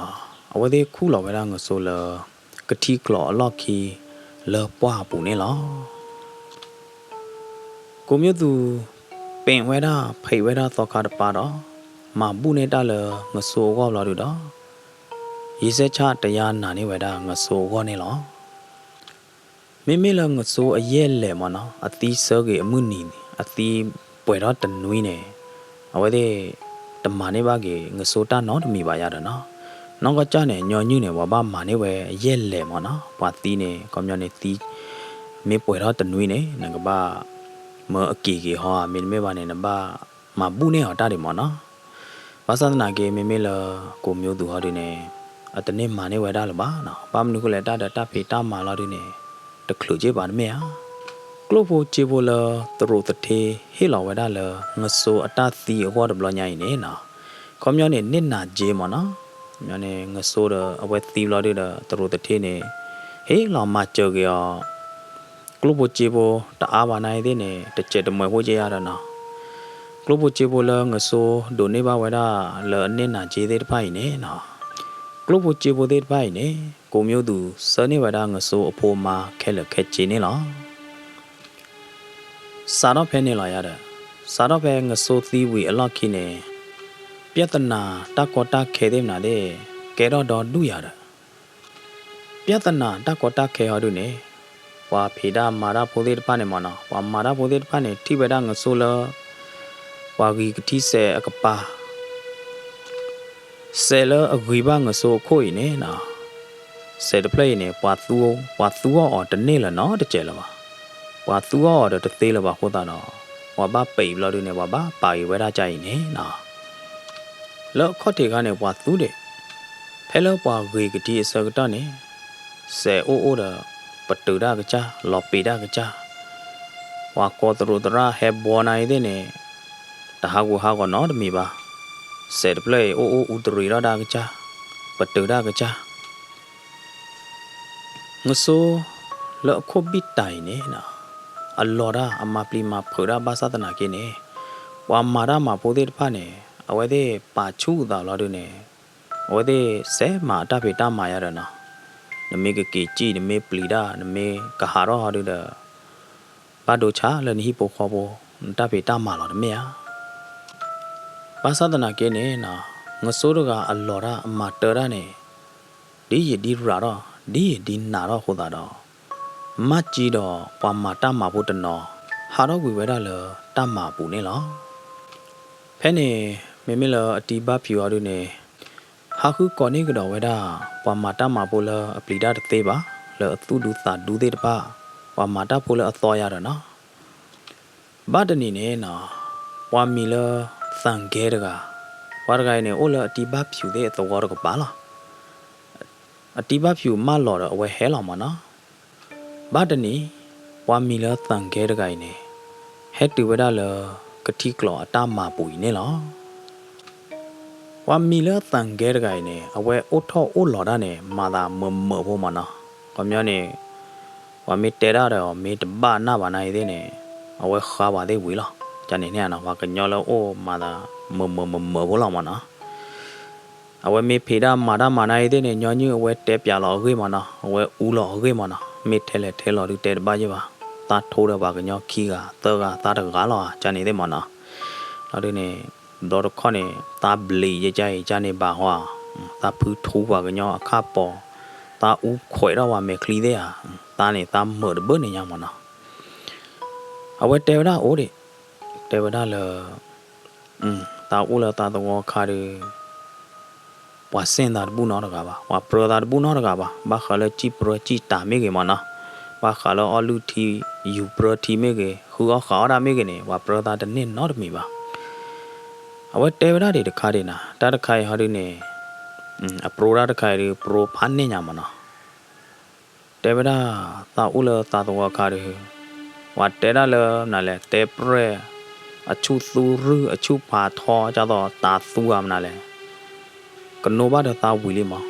အဝဲသ့ၣ်ခူၣ်လီၤဝဲဒၣ်ငစိလၢ ကထံကျိးအလီၢ်ခံ လၢပှၢ်အပူၤန့ၣ်လီၤ. ကိးမံၤဒု ပ့ၣ်ဝဲဒၣ်ဖံးဝဲဒၣ်သီခါတပၤဒီး မၤဘူၣ်န့ၢ်တၢ်လၢငစိအဂီၢ်ဘျီဒုဒီး ယံာ်စဲးဆၣ်တယါနာ်န့ၢ်ဝဲဒၣ်ငစိအဂီၢ်န့ၣ်လီၤ. မ့မ့ၢ်လၢငစိအယဲၢ်လဲၣ်မ့ၢ်နီၤ အသံဆၢဂ့ၤအမုၢ်နံၤန့ၣ် အသံပှဲၤထီၣ်တနွံန့ၣ် အဝဲသ့ၣ်တမၤန့ၢ်ဘၣ်က့ၤ ငစိတၢ်နီတမံၤဘၣ်ယါဒီးနီၤ. နီၢ်ကီၢ်ကၢ်န့ၣ် ညီနုၢ်န့ၣ် ပှၤဘၣ်မၤန့ၢ်ဝဲယဲၢ်လဲၤမ့ၢ်နီၤ. ပှၤသံန့ၣ် ခီပညီန့ၣ်သံ မ့ၢ်ပှဲၤထီၣ်တနွံန့ၣ် နကဘၣ်မၢအက့ၤက့ၤဟီဧါ, မ့တမ့ၢ်ဘၣ်န့ၣ် နဘၣ်မၤဘူၣ်န့ၢ်အီၤတၢ်ဒံးမ့ၢ်နီၤ. ဘၣ်ဆၣ်သနာ်က့ မ့မ့ၢ်လၢကိးမံၤသူဟီဒုန့ၣ် အတန့ၢ်မၤန့ၢ်ဝဲဒၣ်လၢၤဘၣ်နီၤ. ဘၣ်မနုၤဃိလဲၣ် တၢ်ဒီးတၢ်ဖံးတၢ်မၤလီၤဒုန့ၣ် တချုးက့ဘၣ်တမ့ၢ်ဧါ. ကျိၣ်ဖိစ့ဖိလၢသရိာ်သထ့ဟ့ၣ်လီၤဝဲဒၣ်လၢ ငစိအတၢ်သံအဂီၢ်တဘျီညါအံၤန့ၣ်နီၤ, ခီပညီန့ၣ် နစ်နာကြေးမ့ၢ်နီၤ. ခီပညီန့ၣ် ငစိဒီးအဝဲသံဘျီဒုဒီး သရိာ်သထ့န့ၣ် ဟ့ၣ်လီၤမၤစၢၤက့ၤအီၤ ကျိၣ်ဖိစ့ဖိတအါဘၣ်နၤအံၤသ့ၣ်န့ၣ် တစဲးတမှဲးဖိက့ယါဒီးနီၤ. ကျိၣ်ဖိစ့ဖိလၢငစိဒိးန့ၢ်ဘၣ်ဝဲဒၣ်လၢအနစ်နာကြေးသ့ၣ်တဖၣ်အံၤန့ၣ်နီၤ, ကျိၣ်ဖိစ့ဖိသ့ၣ်တဖၣ်အံၤန့ၣ် ကိးမံၤသူဆှၢန့ၢ်ဝဲဒၣ်ငစိအဖိအမါခဲလၢာ်ခဲဆ့န့ၣ်လီၤ. စးထီၣ်ဖဲန့ၣ်လီၤယါဒီး စးထီၣ်ဖဲငစိသံဝံၤအလီၢ်ခံန့ၣ် ပြဿနာတၢ်ကီတၢ်ခဲသ့ၣ်မနုၤသ့ၣ် ကဲထီၣ်ဒီဒူၣ်ယါဒီး ပြဿနာတၢ်ကီတၢ်ခဲဟီဒုန့ၣ် ပှၤဖံးတၢ်မၤတၢ်ဖိသ့ၣ်တဖၣ်န့ၣ်မ့ၢ်နီၤ, ပှၤမၤတၢ်ဖိသ့ၣ်တဖၣ်န့ၣ် ထံၣ်ဝဲဒၣ်ငစိလၢ ပှၤဂံၤကထံစဲးအကပၤ စဲးလၢအဂံၤဘၣ်ငစိအခိၣ်အံၤန့ၣ်နီၤ, စဲးတဖျၢၣ်အံၤန့ၣ် ပှၤသူ ပှၤသူအီၣ်အီၤတန့ၢ်လၢၤနီတစဲးလၢၤဘၣ်. ပှၤသူအီၣ်အီၤဒီးတသ့လၢၤဘၣ်အဃိသတးဒီး ပှၤဘၣ်ပံးဘျီဒုန့ၣ် ပှၤဘၣ်ပာ်ဂ့ၤဝဲဒၣ်ကါအံၤန့ၣ်နီၤ. လၢအခီၣ်ထံးခါန့ၣ် ပှၤသူဒံး, ဖဲလၢပှၤဂ့ၤကထံအဆၢကတီၢ်န့ၣ် စဲးအိၣ်အိၣ်ဒီး ပတုာ်တၢ်ကစၢ် လီၤပံာ်တၢ်ကစၢ်, ပှၤကိးသရူးသရၣ်ဟဲဘှီနၤအံၤသ့ၣ်န့ၣ် တဟးဂူာ်ဟးဂီၤနီတမံၤဘၣ်. စဲးတဖျၢၣ်အံၤ အိၣ်အိၣ်အူတရံးထီၣ်တၢ်ကစၢ်, ပတုာ်တၢ်ကစၢ် ငစိလၢအခိၣ်ဘံၣ်တၢ်အံၤန့ၣ် အလီၤတၢ်အမၤပျံၤမၤဖုးတၢ်ဘၣ်ဆၣ်သနာ်က့န့ၣ် ပှၤမၤတၢ်မၤဖိသ့ၣ်တဖၣ်န့ၣ် အဝဲသ့ၣ်ပာ်ဆူၣ်အသးလီၤဒုန့ၣ် အဝဲသ့ၣ်စဲးမၤအတၢ်ဖံးတၢ်မၤယါဒီးနီၤ, နမ့ၢ်ကက့ၤစံၣ် နမ့ၢ်ပျံၤတၢ် နမ့ၢ်ကဟးထီၣ်ဟီဒုဒီး ဘၣ်ဒိဆါလၢနဟံၣ်ဖိဃီဖိ နတၢ်ဖံးတၢ်မၤလီၤတမ့ၢ်ဧါ. ဘၣ်ဆၣ်သနာ်က့န့ၣ် ငစိတဂၤအလီၤတၢ်အမၤတၢ်တၢ်န့ၣ် ဒ်ယံာ်ဒ်ရၣ်ထီၣ် ဒ်ယံာ်ဒ်နးထီၣ်အဃိသတးဒီး မၢ်ကၠံဒီးပှၤမၤတၢ်မၤဖိတနီၤ ဟးထီၣ်ကွံာ်ဝဲဒၣ်လၢတၢ်မၤအပူၤန့ၣ်လီၤ. ဖဲန့ၣ် မ့မ့ၢ်လၢအတံၤဘၣ်ဖၠူးအီၤဒုန့ၣ် ဟးဃုကိးန့ၢ်ကဒီးဝဲဒၣ် ပှၤမၤတၢ်မၤဖိလၢအပျံၤတၢ်တသ့ဘၣ် လၢအသူၣ်ဒူသးဒူသ့ၣ်တဖၣ် ပှၤမၤတၢ်ဖိလၢအသီယါဒီးနီၤ ဘၣ်တနံၤန့ၣ်နီၤ ပှၤမံၤလၢသၣ်ကဲတဂၤ, ပှၤတဂၤအံၤန့ၣ် အိၣ်လၢအတံၤဘၣ်ဖၠူးသ့ၣ်အသဝီတကပၤလီၤ. အတံၤဘၣ်ဖၠူးမၢလီၤဒီးအဝဲဟဲလီၤမ့ၢ်နီၤ. ဘၣ်တနံၤ ပှၤမံၤလၢသၣ်ကဲတဂၤအံၤန့ၣ် ဟဲတုၤဝဲဒၣ်လၢ ကထံကျိအတၢ်မၤပူၤအံၤန့ၣ်လီၤ. ပှၤမံၤလၢသၣ်ကဲတဂၤအံၤန့ၣ် အဝဲအိၣ်ထီၣ်အိၣ်လီၤတၢ်န့ၣ် မၤသးမုာ်မုာ်ဖိမ့ၢ်နီၤ. ခီပညီန့ၣ် ပှၤမ့ၢ်တဲတၢ်ဒီး မ့ၢ်တဘၣ်နၢ်ဘၣ်နၤအံၤသ့ၣ်န့ၣ် အဝဲဃါပှၤသ့ၣ်ဝံၤလီၤ. ကန့ၣ်န့ၣ်နီၤ ပှၤကညီလၢအိၣ်မၤသးမုာ်မုာ်မုာ်မုာ်ဖိလီၤမ့ၢ်နီၤ. အဝဲမ့ၢ်ဖံးတၢ်မၤတၢ်မၤနၤအံၤသ့ၣ်န့ၣ် ညီနုၢ်အဝဲတဲပၠးလီၤအဂ့ၢ်မ့ၢ်နီၤ, အဝဲအူလီၤအဂ့ၢ်မ့ၢ်နီၤ, မ့ၢ်ထဲလဲၣ်ထဲလီၤဒုတဲတဘၣ်ယဲၢ်ဘၣ်, သးထိဒီးပှၤကညီခံဂၤသၢဂၤသးတဂၤလီၤဧါ ကန့ၣ်သ့ၣ်မ့ၢ်နီၤ. လီၤဒုန့ၣ် ဘျီတခီန့ၣ် သးဘျံးယဲၢ်ကါအံၤ ကန့ၣ်ဘၣ်ဟီဧါ, သးဖုထူပှၤကညီအခၣ်ပီၤ, သးအူခွဲးထီၣ်ပှၤမဲာ်ချံသ့ၣ်ဧါ, သးန့ၣ် သးမုာ်တဘၣ်န့ၣ်ညါမ့ၢ်နီၤ. အဝဲတဲဝဲဒၣ်အိၣ်ဒံး, တဲဝဲဒၣ်လၢ သးအိၣ်လၢသးသဝီခါဒီး ပှၤစ့ၣ်သးတဘူၣ်နီတဂၤဘၣ်, ပှၤပြၢသးတဘူၣ်နီတဂၤဘၣ်, ဘၣ်ဃးလၢစံၣ်ပြၢစံၣ်တၢ်မ့ၢ်ဂ့ၤမ့ၢ်နီၤ, ဘၣ်ဃးလၢအီၣ်လုၢ်ထံ ယူၤပြၢထံမ့ၢ်ဂ့ၤ, ဃုအီၣ်ဃးအီၣ်တၢ်မ့ၢ်ဂ့ၤန့ၣ် ပှၤပြၢသးတန့ၢ်နီတမံၤဘၣ်. အဝဲတဲဝဲဒၣ်ဒံးတခါဒံးနၤ, တၢ်တခါအံၤဟီဒုန့ၣ် အပြိတၢ်တခါအံၤဒီး ပြိဖးန့ၢ်ညါမ့ၢ်နီၤ. တဲဝဲဒၣ် သးအိၣ်လၢသးသဝီခါဒီး ပှၤတဲဒၣ်လၢမနုၤလဲၣ်, တဲပြဲၢ် အဆူၣ်သူရုၢ် အဆူၣ်ဖးထီ ဒ်သိးတၤသူဧါမနုၤလဲၣ်, ကနိဘၣ်ဒီးသးဝံၤလံမး,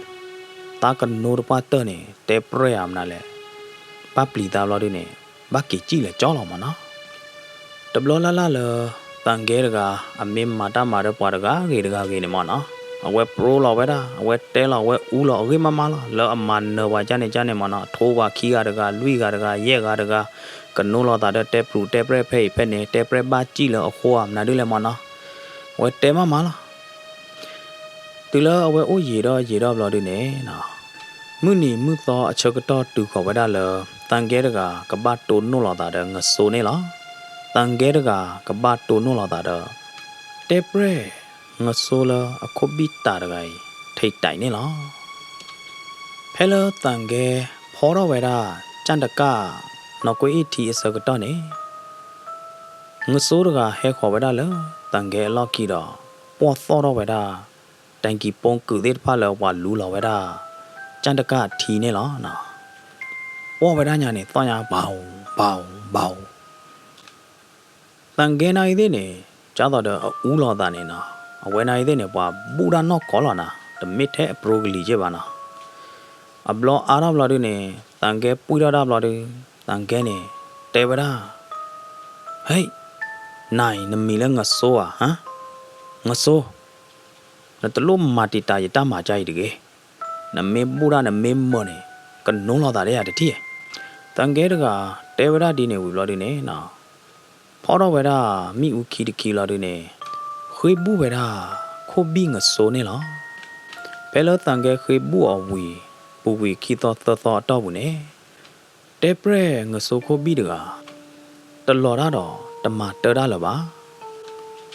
သးကနိတပှၢ်တၢၢ်န့ၣ် တဲပြဲၢ်ဧါမနုၤလဲၣ်, ဘၣ်ပျံၤသးဘျီဒုန့ၣ် ဘၣ်က့ၤစံၣ်လဲၤကၠီလီၤမ့ၢ်နီၤ. တဘျီလၢ်လၢ်လၢ သၣ်ကဲတဂၤ အမ့ၢ်မၤတၢ်မၤဒီးပှၤတဂၤဂ့ၤတဂၤဂ့ၤန့ၣ်မ့ၢ်နီၤ, အဝဲပြိလီၤဝဲဒၣ် အဝဲတဲလီၤ အဝဲအူလီၤအဂ့ၢ်မးမးလီၤ. လၢအမၤနၢၤပှၤကၢ်န့ၣ်ကၢ်န့ၣ်မ့ၢ်နီၤ, ထိပှၤခံဂၤတဂၤ လွံၢ်ဂၤတဂၤ ယဲၢ်ဂၤတဂၤ, ကနိလိာ်သးဒီးတဲပြူးတဲပြဲၢ်ဖဲအံၤဖဲန့ၣ်, တဲပြဲၢ်ဘၣ်စံၣ်လၢအဃိဧါ မနုၤဒ်လဲၣ်မ့ၢ်နီၤ, အဝဲတဲမးမးလီၤ. တုၤလၢအဝဲအိၣ်ယံာ်ဒီးယံာ်ဒီးဘျီဒုန့ၣ်နီၤ, မုၢ်နံၤမုၢ်သီအဆၢကတီၢ်တုၤဃီၤဝဲဒၣ်လၢ သၣ်ကဲတဂၤကဘၣ်တိၢ်နီၣ်လိာ်သးဒီးငစိန့ၣ်လီၤ. သၣ်ကဲတဂၤကဘၣ်တိၢ်နီၣ်လိာ်သးဒီး တဲပြဲၢ်ငစိလၢအခိၣ်ဘံၣ်တၢ်တဂၤအံၤ ထံးတၢ်အံၤန့ၣ်လီၤ. ဖဲလၢသၣ်ကဲဖီထီၣ်ဝဲဒၣ် ကၣ်တကၣ် နီၢ်ကွ့အ့ၣ်ထံအဆၢကတီၢ်န့ၣ် ငစိတဂၤဟဲဃီၤဝဲဒၣ်လၢသၣ်ကဲအလီၢ်ခံဒီး ပှီၢ်သီၣ်ထီၣ်ဝဲဒၣ် တၢ်ကံၢ်ပူၤကုာ်သ့ၣ်တဖၣ်လၢပှၤလူလီၤဝဲဒၣ် ကၣ်တကၣ်ထံန့ၣ်လီၤ. ပှီၢ်ဝဲဒၣ်ညါန့ၣ် သီၣ်ညါ ဘၣ်ဧူၤ ဘၣ်ဧူၤ ဘၣ်ဧူၤ သၣ်ကဲနၢ်အံၤသ့ၣ်န့ၣ် ကၢ်သိးဒီးအအူလီၤသးန့ၣ်နီၤ, အဝဲနၢ်အံၤသ့ၣ်န့ၣ် ပှၤဘူၣ်တၢ်နီၢ်ကီၢ်လီၤနၤ, တမ့ၢ်ထဲအပြိကလံၤက့ဘၣ်နီၤ. အဘျီအါထီၣ်ဘျီဒုန့ၣ် သၣ်ကဲပှံၢ်ထီၣ်တၢ်ဘျီဒု, သၣ်ကဲန့ၣ် တဲဝဲဒၣ်, ဟဲ, နၤအံၤနမံၤလၢငစိဧါ, ဟါ, ငစိ, နတလိၣ်မၤတံာ်တာ်ယတၢ်မၤကါအံၤတဂ့ၤ. နမ့ၢ်ဘူၣ်တၢ်နမ့ၢ်မၢန့ၣ် ကနိလီၤသးဒ်ယၤတထံၣ်. သၣ်ကဲတဂၤ တဲဝဲဒၣ်ဒ်န့ၣ်ဝံၤဘျီဒုန့ၣ်နီၤ, ဖီထီၣ်ဝဲဒၣ်မ့ၣ်အူခံတခံလီၤဒုန့ၣ် ဃ့ဘူၣ်ဝဲဒၣ် ခိၣ်ဘံၣ်ငစိန့ၣ်လီၤ. ဖဲလၢသၣ်ကဲဃ့ဘူၣ်အီၤဝံၤ ပူၤကွံာ်ခံသီသၢသီအတီၢ်ပူၤန့ၣ် တဲပြဲၢ်ငစိခိၣ်ဘံၣ်တဂၤ တလီၤတၢ်ဒီးတမၤတၢ်တၢ်လၢၤဘၣ်.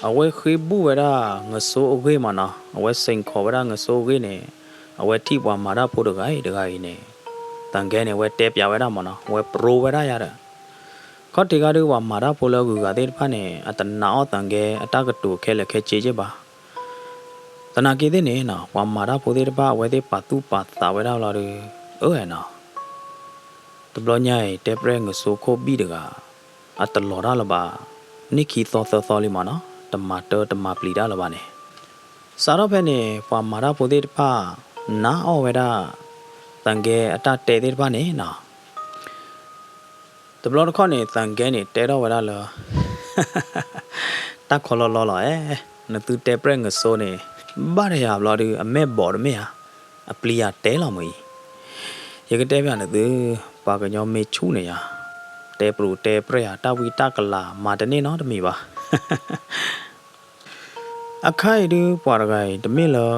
အဝဲဃ့ဘူၣ်ဝဲဒၣ်ငစိအဂ့ၢ်မးနီၤ, အဝဲစ့ၣ်ခိးဝဲဒၣ်ငစိအဂ့ၢ်န့ၣ် အဝဲထံၣ်ပှၤမၤတၢ်ဖိတဂၤအံၤတဂၤအံၤန့ၣ် သၣ်ကဲန့ၣ် အဝဲတဲပျးဝဲဒၣ်မးနီၤ, အဝဲပြိဝဲဒၣ်ယၤဒီး ခီၣ်ထံးခါဒုး ပှၤမၤတၢ်ဖိလၢအဂုၤအဂၤသ့ၣ်တဖၣ်န့ၣ် အတနာ်အီၣ်သၣ်ကဲအတၢ်ကတိၤခဲလၢာ်ခဲဆ့က့ဘၣ်. သနာ်က့သ့ၣ်န့ၣ်နီၤ ပှၤမၤတၢ်ဖိသ့ၣ်တဖၣ် အဝဲသ့ၣ်ပာ်သူၣ်ပာ်သးဝဲဒၣ်လီၤဒုး, အၢနီၤ, တဘျီညါအံၤ တဲပြဲၢ်ငစိခိၣ်ဘံၣ်တဂၤ အတလီၤတၢ်လၢၤဘၣ် န့ၢ်ခံသီသၢသီလံမးနီၤ, တမၤတၢ်တမၤပျံၤတၢ်လၢၤဘၣ်န့ၣ်. စးထီၣ်ဖဲန့ၣ် ပှၤမၤတၢ်ဖိသ့ၣ်တဖၣ် နာ်အီၣ်ဝဲဒၣ် သၣ်ကဲအတၢ်တဲသ့ၣ်တဖၣ်န့ၣ်နီၤ. တဘျီတခီၣ်န့ၣ် သၣ်ကဲန့ၣ် တဲထီၣ်ဝဲဒၣ်လၢ တၢ်ခီလီလီလီၤအဲ, နသုတဲပြဲၢ်ငစိန့ၣ် ဘၣ်တယၤဘျီဒုး အမဲၢ်ဘီးတမ့ၢ်ဧါ, အပျံၤယၤတဲလီၤမးအံၤ, ယကတဲပျးနသု, ပှၤကညီမ့ၢ်ဆူၣ်န့ၣ်ယၤ, တဲပြူၤတဲပြဲၢ်ယၤ တၢ်ဝံတၢ်ကလၤ မၤတန့ၢ်နီတမံၤဘၣ်. အခါအံၤဒုး ပှၤတဂၤအံၤ တမ့ၢ်လၢ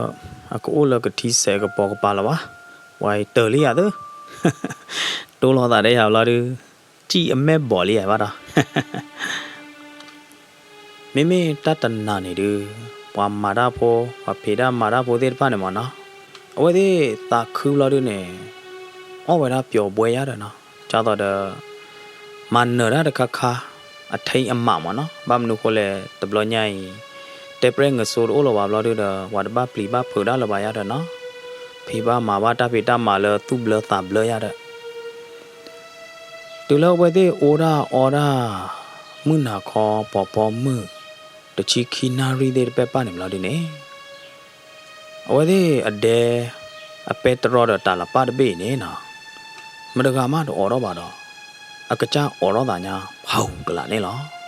အကအိၣ်လၢကထံဆဲးကပီၤကပၤလၢၤဘၣ်, ပှၤအံၤတၢၢ်လံယၤသု, တိၢ်လီၤသးဒ်ယၤဘျီဒုး စံၣ်အမဲၢ်ဘီးလံယၤဘၣ်ဒီး မ့မ့ၢ်တၢ်တနၤန့ၣ်ဒုး ပှၤမၤတၢ်ဖိ ပှၤဖံးတၢ်မၤတၢ်ဖိသ့ၣ်တဖၣ်န့ၣ်မးနီၤ, အဝဲသ့ၣ်သးခုဘျီဒုးန့ၣ် အီၣ်ဝဲဒၣ်ပျီၤဘှဲယၤဒီးနီၤ, ကၢ်သိးဒီး မၤနၢၤတၢ်တခါခါ အထံအမးမးနီၤ, ဘၣ်မနုၤဃိလဲၣ် တဘျီညါအံၤ တဲပြဲၢ်ငစိတအိၣ်လၢၤဘၣ်ဘျီဒုးဒီး ပှၤတဘၣ်ပျံၤဘၣ်ဖုးတၢ်လၢၤဘၣ်ယၤဒီးနီၤ, ဖံးဘၣ်မၤဘၣ်တၢ်ဖံးတၢ်မၤလၢသူၣ်ဘျၢသးဘျၢယၤဒီး တုၤလၢအဝဲသ့ၣ်အိၣ်ဒၣ်အီဒၣ် မုၢ်နၤခီဖီဖီမုၢ် တဆံခံနၣ်ရံၣ်သ့ၣ်တဖၣ်ပၢ်န့ၣ်ဘျီဒုးန့ၣ် အဝဲသ့ၣ်အဒဲ အပဲတြီဒီးတၢ်လၤပၢ်တဘ့ၣ်အံၤန့ၣ်နီၤ မတဂၤမးတအိးထီၣ်ဘၣ်ဒီး အကစၢ်အိးထီၣ်သးညါ ဖးကလးန့ၣ်လီၤ.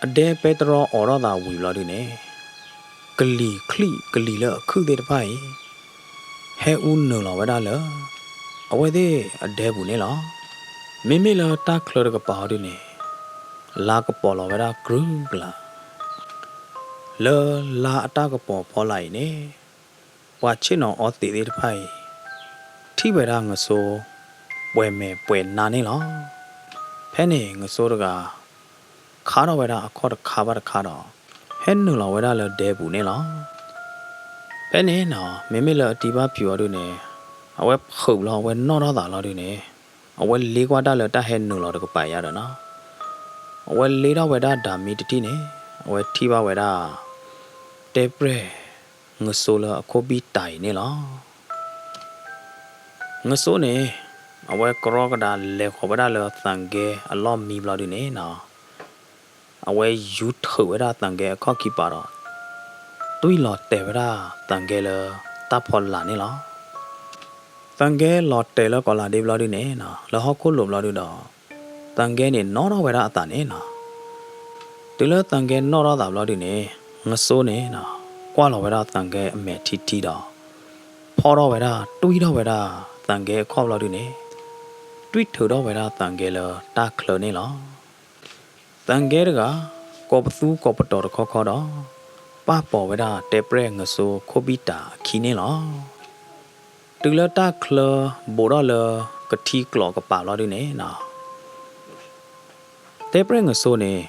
အဒဲပဲတြီအိးထီၣ်သးဝံၤဘျီဒုးန့ၣ် ကလံၤချံၣ်ကလံၤလၢအခုၣ်သ့ၣ်တဖၣ်အံၤ ဟဲအူနုာ်လီၤဝဲဒၣ်လၢ အဝဲသ့ၣ်အဒဲပူၤန့ၣ်လီၤ. မ့မ့ၢ်လၢတၢ်ချၢတကပၤအီၤဒုးန့ၣ် လါကပီၤလီၤဝဲဒၣ်ကြုာ်ကလး လၢလါအတၢ်ကပီၤဖီလာ်အံၤန့ၣ် ပှၤဆ့ၣ်နီၤအီသံးသ့ၣ်တဖၣ်အံၤ ထံၣ်ဝဲဒၣ်ငစိ ပှဲၤမဲာ်ပှဲၤနါန့ၣ်လီၤ. ဖဲန့ၣ်ငစိတဂၤ ခါထီၣ်ဝဲဒၣ်အခီၣ်တခါဘၣ်တခါဒီး ဟဲနုာ်လီၤဝဲဒၣ်လၢဒဲပူၤန့ၣ်လီၤ. ဖဲန့ၣ်နီၤ မ့မ့ၢ်လၢအတံၤဘၣ်ဖၠူၤအီၤဒုးန့ၣ် အဝဲဖုးလီၤ အဝဲနီၣ်ထီၣ်သးလီၤဒုးန့ၣ် အဝဲလ့ကွၢ်တၢ်လၢတၢ်ဟဲနုာ်လီၤတကပၤယါဒီးနီၤ အဝဲလ့ထီၣ်ဝဲဒၣ်ဒၤမံတထံၣ်န့ၣ် အဝဲထံၣ်ဘၣ်ဝဲဒၣ် တဲပြဲၢ် ငစိလၢအခိၣ်ဘံၣ်တၢ်အံၤန့ၣ်လီၤ. ငစိန့ၣ် အဝဲကရီကဒါလဲၤဃီၤဝဲဒၣ်လၢသၣ်ကဲအလီၢ်မံဘျီဒုးန့ၣ်နီၤ အဝဲယူၤထုးဝဲဒၣ်သၣ်ကဲအခီၣ်ခံပၤဒီး တွံၢ်လီၤတဲာ်ဝဲဒၣ်သၣ်ကဲလၢတၢ်ဖီလာ်န့ၣ်လီၤ. သၣ်ကဲလီၤတဲာ်လၢကီးလးဒ့ဘျီဒုးန့ၣ်နီၤ လၢဟီၣ်ခိၣ်လိၤဘျီဒုးဒီး သၣ်ကဲန့ၣ်နီၣ်ထီၣ်ဝဲဒၣ်အသးန့ၣ်နီၤ. တုၤလၢသၣ်ကဲနီၣ်ထီၣ်သးဘျီဒုးန့ၣ် ငစိန့ၣ်နီၤ ကွၢ်လီၤဝဲဒၣ်သၣ်ကဲအမဲာ်ထံထံဒီး ဖီထီၣ်ဝဲဒၣ် တွံၢ်ထီၣ်ဝဲဒၣ်သၣ်ကဲအခီၣ်ဘျီဒုးန့ၣ် တွံၢ်ထုးထီၣ်ဝဲဒၣ်သၣ်ကဲလၢတၢ်ချၢန့ၣ်လီၤ. သၣ်ကဲတဂၤ ကိးပသူကိးပတီၤတခီခီဒီး ပာ်ပီၤဝဲဒၣ်တဲပြဲၢ်ငစိခိၣ်ဘံၣ်တၢ်အခံန့ၣ်လီၤ. တုၤလၢတၢ်ချၢဘူးထီၣ်လၢကထံကျိးကပၤဘျီဒုးန့ၣ်နီၤ တဲပြဲၢ်ငစိန့ၣ်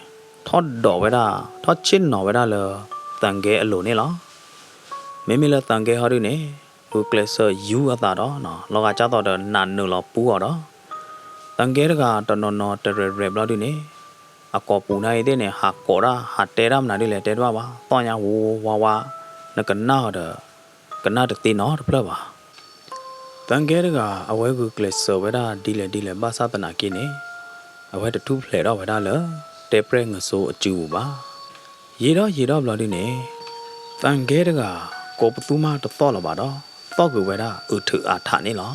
ထီၣ်ဒိးဝဲဒၣ် ထီၣ်ဆ့ၣ်နီၤဝဲဒၣ်လၢ သၣ်ကဲအလိၤန့ၣ်လီၤ. မ့မ့ၢ်လၢသၣ်ကဲဟီဒုန့ၣ် ဂုာ်ကျဲးစၢးယူအသးဒီး လီၤဂာ်ကၢ်သိးဒီးနးနုာ်လီၤပူအီၤဒီး သၣ်ကဲတဂၤတနီၤနီၤတရဲၣ်ရဲၣ်ဘျီဒုန့ၣ် အကိာ်ပူၤနာ်အံၤသ့ၣ်န့ၣ် ဟးကိးတၢ်ဟးတဲတၢ်မနုၤဒ်လဲၣ်တဲတဘၣ်ဘၣ် သီၣ်ညါဝါဝါဝါ နကနၣ်အီၤဒီး ကနၣ်တသ့နီတဖျၢၣ်ဘၣ်. သၣ်ကဲတဂၤ အဝဲဂုာ်ကျဲးစၢးဝဲဒၣ်ဒ်လဲၣ်ဒ်လဲၣ်ဘၣ်ဆၣ်သနာ်က့န့ၣ် အဝဲတထူၣ်ဖျဲးထီၣ်ဝဲဒၣ်လၢ တဲးပြဲၣ်ငစိအစုပူၤဘၣ်. ယံာ်ဒီးယံာ်ဒီးဘျီဒုန့ၣ် သၣ်ကဲတဂၤ ကိးပသူမးတသီၣ်လၢၤဘၣ်ဒီး သီၣ်ကွံာ်ဝဲဒၣ်အုးထုးအါထးန့ၣ်လီၤ.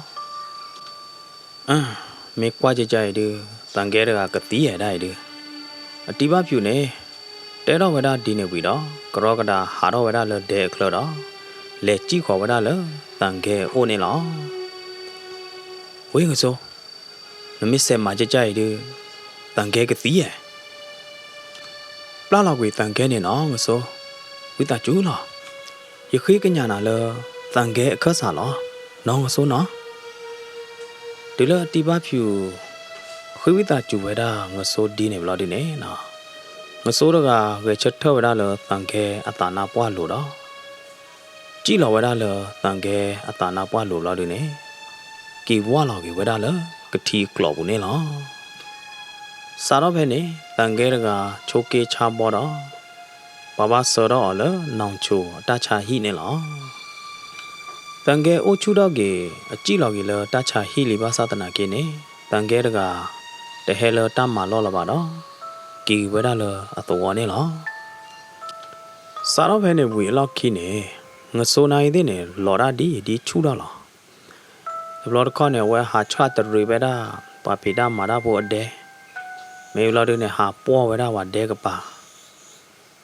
မ့ၢ်ကွၢ်ကကါအံၤဒု သၣ်ကဲတဂၤကသံအဲဒၣ်အံၤဒု အတံၤဘၣ်ဖၠူးန့ၣ် တဲထီၣ်ဝဲဒၣ်ဒ်န့ၣ်ဝံၤဒီး ကရီကဒါဟးထီၣ်ဝဲဒၣ်လၢဒဲအချၢဒီး လဲၤစံၣ်ဃီၤဝဲဒၣ်လၢသၣ်ကဲအအိၣ်န့ၣ်လီၤ. ဝ့ၢ်ငစိ နမ့ၢ်စဲးမၤကကါအံၤဒု သၣ်ကဲကသံဧါ. ပျၢ်လီၤကွံာ်သၣ်ကဲန့ၣ်နီၤ ငစိ ဝံသးစူၤလီၤ. ယဃ့ကညးနၤလၢ သၣ်ကဲအခၢၣ်စးလီၤ နီၢ်ငစိနီၤ. တုၤလၢအတံၤဘၣ်ဖၠူး ဃ့ဝံသးစူၤဝဲဒၣ်ငစိဒ်န့ၣ်ဘျီဒုန့ၣ် ငစိတဂၤဂဲၤဆၢထၢၣ်ဝဲဒၣ်လၢသၣ်ကဲအသးနါပှၢ်လိၤဒီး စံၣ်လီၤဝဲဒၣ်လၢသၣ်ကဲအသးနါပှၢ်လိၤဘျီဒုန့ၣ် က့ၤဝၢ်လီၤက့ၤဝဲဒၣ်လၢကထံအကျိၤပူၤန့ၣ်လီၤ. စးထီၣ်ဖဲန့ၣ် သၣ်ကဲတဂၤဆိးက့ဆါဘီဒီး ပှၤဘၣ်ဆှၢထီၣ်အီၤလၢနီၢ်ဆိအတၢ်ဆါဟံၣ်န့ၣ်လီၤ. သၣ်ကဲအိၣ်ဆူၣ်ထီၣ်က့ၤ အစံၣ်လီၤက့ၤလၢတၢ်ဆါဟံၣ်လံဘၣ်ဆၣ်သနာ်က့န့ၣ် သၣ်ကဲတဂၤ တဟဲလၢတၢ်မၤလီၢ်လၢၤဘၣ်ဒီး က့ၤဝဲဒၣ်လၢအသဝီန့ၣ်လီၤ. စးထီၣ်ဖဲန့ၣ်ဝံၤအလီၢ်ခံန့ၣ် ငစိနၤအံၤသ့ၣ်န့ၣ် လီၤတၢ်ဒ်အံၤဒ်ဆူၣ်ထီၣ်လီၤ. တဘျီတခီၣ်န့ၣ် အဝဲဟးဆှၣ်တရံးဝဲဒၣ် ပှၤဖံးတၢ်မၤတၢ်ဖိအဒဲ, မ့ၢ်ဘျီဒုန့ၣ် ဟးပှီၢ်ဝဲဒၣ်ပှၤဒဲကပၤ,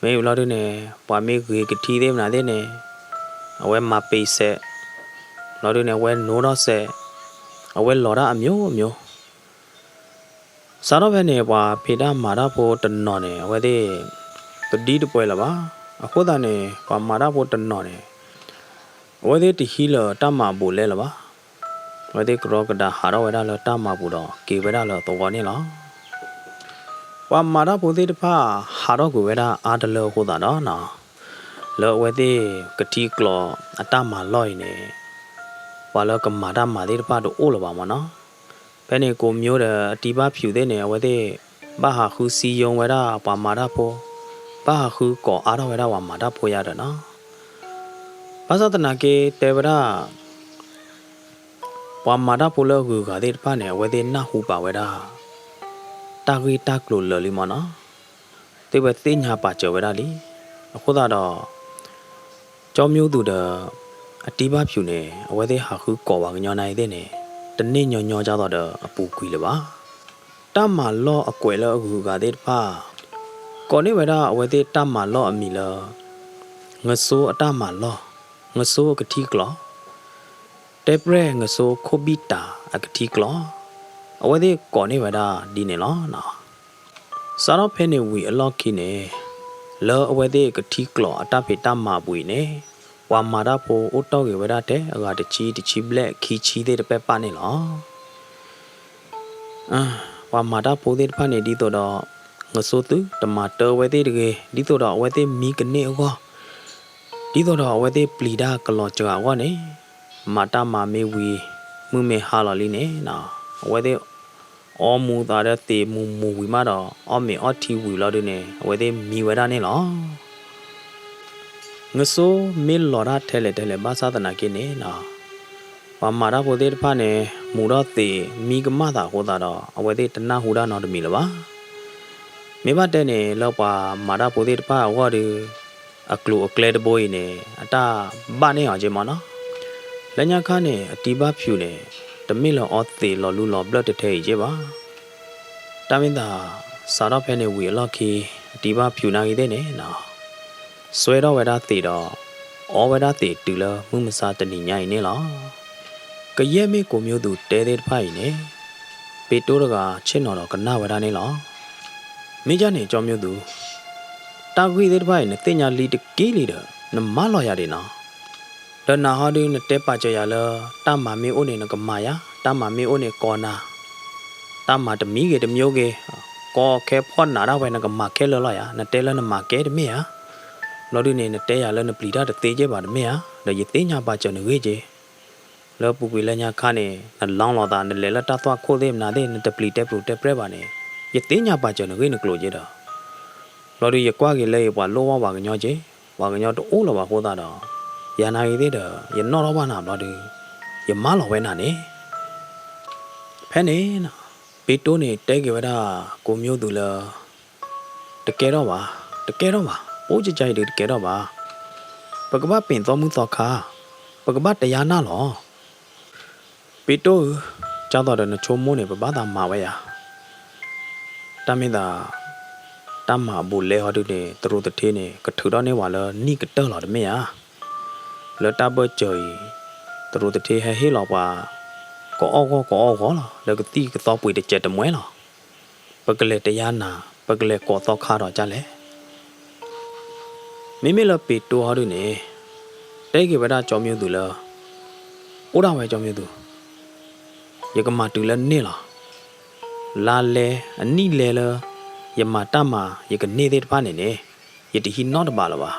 မ့ၢ်ဘျီဒုန့ၣ် ပှၤမ့ၢ်ဂ့ၤကထံသ့ၣ်မနုၤသ့ၣ်န့ၣ် အဝဲမၤပ့ၤစဲး, ဘျီဒုန့ၣ် အဝဲနိထီၣ်စဲး, အဝဲလီၤတၢ်အမျိုးမျိုး စးထီၣ်ဖဲန့ၣ် ပှၤဖံးတၢ်မၤတၢ်ဖိတနီၤန့ၣ် အဝဲသ့ၣ် တဒ်တပှဲၤလၢၤဘၣ်. အဃိသတးန့ၣ် ပှၤမၤတၢ်ဖိတနီၤန့ၣ် အဝဲသ့ၣ်တဟံးလၢၤတၢ်မၤအဘူးအလဲလၢၤဘၣ်. အဝဲသ့ၣ်ကရီကဒါဟးထီၣ်ဝဲဒၣ်လၢတၢ်မၤပူၤဒီးက့ၤဝဲဒၣ်လၢသဝီန့ၣ်လီၤ. ပှၤမၤတၢ်ဖိသ့ၣ်တဖၣ် ဟးထီၣ်ကွံာ်ဝဲဒၣ်အါတလၢအဃိသတးဒီး လၢအဝဲသ့ၣ်ကထံကျိၤအတၢ်မၤလီၢ်အံၤန့ၣ် ပှၤလၢကမၤတၢ်မၤသ့ၣ်တဖၣ်တအိၣ်လၢၤဘၣ်မ့ၢ်နီၤ. ဖဲန့ၣ်ကိးမၠိဒီးအတံၤဘၣ်ဖၠူးသ့ၣ်န့ၣ် အဝဲသ့ၣ် ဘၣ်ဟးဃုစည်းရုံးဝဲဒၣ်ပှၤမၤတၢ်ဖိ, ဘၣ်ဟးဃုကိးအါထီၣ်ဝဲဒၣ်ပှၤမၤတၢ်ဖိယါဒီးနီၤ. ဘၣ်ဆၣ်သနာ်က့တဲဝဲဒၣ် ပှၤမၤတၢ်ဖိလၢအဂုၤအဂၤသ့ၣ်တဖၣ်န့ၣ် အဝဲသ့ၣ်နၢ်ဟူပာ်ဝဲဒၣ် တၢ်ဂ့ၢ်တၢ်ကျိၤလၢာ်လံမ့ၢ်နီၤ. သ့ၣ်ဝဲသ့ၣ်ညါပာ်စၢၤဝဲဒၣ်လံ. အဃိသတးဒီး ကၠီမၠိသူးဒီး အတံၤဘၣ်ဖၠူးန့ၣ် အဝဲသ့ၣ်ဟးဃုကိးပှၤကညီနၤအံၤသ့ၣ်န့ၣ် တန့ၢ်ညီညီဒ်သိးဒီးအပူၤကွံာ်လၢၤဘၣ်. တၢ်မၤလီၢ်အကွဲးလၢအဂုၤအဂၤသ့ၣ်တဖၣ် ကိးန့ၢ်ဝဲဒၣ်အဝဲသ့ၣ်တၢ်မၤလီၢ်အမံၤလၢ ငစိအတၢ်မၤလီၢ်, ငစိအကထံကျိၤ, တဲးပြဲၢ်ငစိခိၣ်ဘံၣ်တၢ်အကထံကျိၤ, အဝဲသ့ၣ်ကိးန့ၢ်ဝဲဒၣ်ဒ်န့ၣ်လီၤ. စးထီၣ်ဖဲန့ၣ်ဝံၤအလီၢ်ခံန့ၣ် လၢအဝဲသ့ၣ်ကထံကျိၤအတၢ်ဖံးတၢ်မၤအပူၤအံၤန့ၣ် ပှၤမၤတၢ်ဖိအိၣ်တီၢ်ဂ့ၤဝဲဒၣ်ထဲအဂၤတဆံ တဆံဘျဲၣ်ခံဆံသ့ၣ်တဖၣ်န့ၣ်လီၤ. ပှၤမၤတၢ်ဖိသ့ၣ်တဖၣ်န့ၣ် ဒ်သိးဒီး ငစိသုတမၤတၢ်အဝဲသ့ၣ်တဂ့ၤ, ဒ်သိးဒီးအဝဲသ့ၣ်မံကန့ၢ်အဂီၢ်, ဒ်သိးဒီးအဝဲသ့ၣ်ပျံၤတၢ်ကလီၤစှၤအဂီၢ်န့ၣ်, မၤတၢ်မၤမ့ၢ်ဝံၤ မုၢ်မ့ၢ်ဟါလီၤလံန့ၣ် အဝဲသ့ၣ် အီမူၤသးဒီးသံးမူၤမူၤဝံၤမးဒီး အီၣ်မ့ၤအီထံဝံၤလီၤဒုန့ၣ် အဝဲသ့ၣ်မံဝဲဒၣ်န့ၣ်လီၤ. ငစိမ့ၢ်လီၤတၢ်ထဲလဲၣ်ထဲလဲၣ်ဘၣ်ဆၣ်သနာ်က့န့ၣ် ပှၤမၤတၢ်ဖိသ့ၣ်တဖၣ်န့ၣ် မူၤဒီးသံးမံကမၣ်သးအဃိသတးဒီး အဝဲသ့ၣ်တနၢ်ဟူတၢ်နီတမံၤလၢၤဘၣ်. မ့ၢ်ဘၣ်တဲန့ၣ် လၢပှၤမၤတၢ်ဖိသ့ၣ်တဖၣ်အဂီၢ်ဒီး အကျိၤအကျဲတဘိအံၤန့ၣ် အတၢ်ဘၣ်န့ၢ်အီၤက့မ့ၢ်နီၤ. လၢညါခါန့ၣ် အတံၤဘၣ်ဖၠူးန့ၣ် တမ့ၢ်လၢအီသံးလီၤလူလီၤဘျၢၣ်ထဲထဲအံၤက့ဘၣ်. တၢ်မ့ၢ်သး စးထီၣ်ဖဲန့ၣ်ဝံၤအလီၢ်ခံ အတံၤဘၣ်ဖၠူးနာ်ဂ့ၤသ့ၣ်န့ၣ် စွဲထီၣ်ဝဲဒၣ်သံးဒီး အီဝဲဒၣ်သံးတုၤလၢမုၢ်မဆါတနံၤညါအံၤန့ၣ်လီၤ. ကယဲၢ်မ့ၢ်ကိးမၠိသူးတဲသ့ၣ်တဖၣ်အံၤန့ၣ် ပ့းတိၣ်တဂၤဆ့ၣ်နီၤဒီးကနၣ်ဝဲဒၣ်န့ၣ်လီၤ. မ့ၢ်ဒ်န့ၣ် ကၠီမၠိသူး, တၢ်ဂ့ၢ်သ့ၣ်တဖၣ်အံၤ နသ့ၣ်ညါလံတက့ၢ်လံဒီး နမၤလီၤယၤဒံးနီၤ. ဒီးနၤဟီဒု နတဲပာ်စၢၤယၤလၢ တၢ်မၤမ့ၢ်အိၣ်န့ၣ် နကမၤယၤ, တၢ်မၤမ့ၢ်အိၣ်န့ၣ်ကိးနၤ, တၢ်မၤတမံၤဂ့ၤတမံၤဂ့ၤ, နကကိးခဲဖှီၣ်နးဒၣ်ဝဲ နကမၤခဲလၢာ်လီၤယၤ, နတဲလၢနမၤကဲတမ့ၢ်ဧါ. ဘျီဒုန့ၣ် နတဲယၤလၢနပျံၤတၢ်တသ့က့ဘၣ်တမ့ၢ်ဧါ, ဒီးယသ့ၣ်ညါပာ်စၢၤနဂ့ၢ်က့ လၢပူၤကွံာ်လၢညါခါန့ၣ် နလီလိာ်သး နလဲၤလၢတၢ်သွၣ်ခိၣ်သ့ၣ်မနၤသ့ၣ် နတပျံၤတဲပျုၤတဲပြဲၢ်ဘၣ်န့ၣ် ယသ့ၣ်ညါပာ်စၢၤနဂ့ၢ်နကျိၤက့ဒီး ဘျီဒုယကွၢ်က့ၤလၢအံၤ ပှၤလိၣ်ဝီပှၤကညီက့, ပှၤကညီတအိၣ်လၢၤဘၣ်အဃိသတးဒီး ယၤနၤအံၤသ့ၣ်ဒီး ယနီၣ်ထီၣ်ဘၣ်နၤဘျီဒု ယမၢလီၤဝဲနၤန့ၣ်. ဖဲန့ၣ် ပ့းတိၢ်န့ၣ်တဲက့ၤဝဲဒၣ် ကိးမၠိသူလၢ တကဲထီၣ်ဘၣ်, တကဲထီၣ်ဘၣ်, အိၣ်ကကါအံၤဒုတကဲထီၣ်ဘၣ်. ပကဘၣ်ပ့ၢ်သီမုၢ်သီခါ, ပကဘၣ်တယါနၢ်လီၤ. ပ့းတိၢ်ဧၢ, ကၢ်သိးဒီးနဆိကမိၣ်န့ၣ် ပဘၣ်သးမၤဝဲယၤ တၢ်မ့ၢ်သး တၢ်မၤအဘူးအလဲဟီဒုန့ၣ် တရူးသထ့န့ၣ် ကထုးထီၣ်န့ၢ်ဝဲလၢနံၣ်ကတၢၢ်လီၤတမ့ၢ်ဧါ. လၢတၢ်ဘၢၣ်စၢၤအံၤ တရူးသထ့ဟဲဟ့ၣ်လီၤပှၤ ကအီၣ်ဂီၢ်ကအီၣ်ဂီၢ်လီၤ လၢကသံၣ်ကသီပှ့ၤတစဲးတမှဲလီၤ. ပကလဲၤတယါနၤ ပကလဲၤကိးသီခါဒီးကၢ်လဲၣ်. မ့မ့ၢ်လၢပ့းတိၢ်ဟီဒုန့ၣ် တဲက့ၤဝဲဒၣ်ကၠီမၠိသူလၢ အိၣ်ဒၣ်ဝဲကၠီမၠိသူ ယကမၤတုၤလၢန့ၣ်လီၤ. လါလဲအနံၣ်လဲလၢ ယမၤတၢ်မၤ ယကန့ၢ်သ့ၣ်တဖၣ်န့ၣ်န့ၣ် ယတဟံးနီတဘးလၢၤဘၣ်.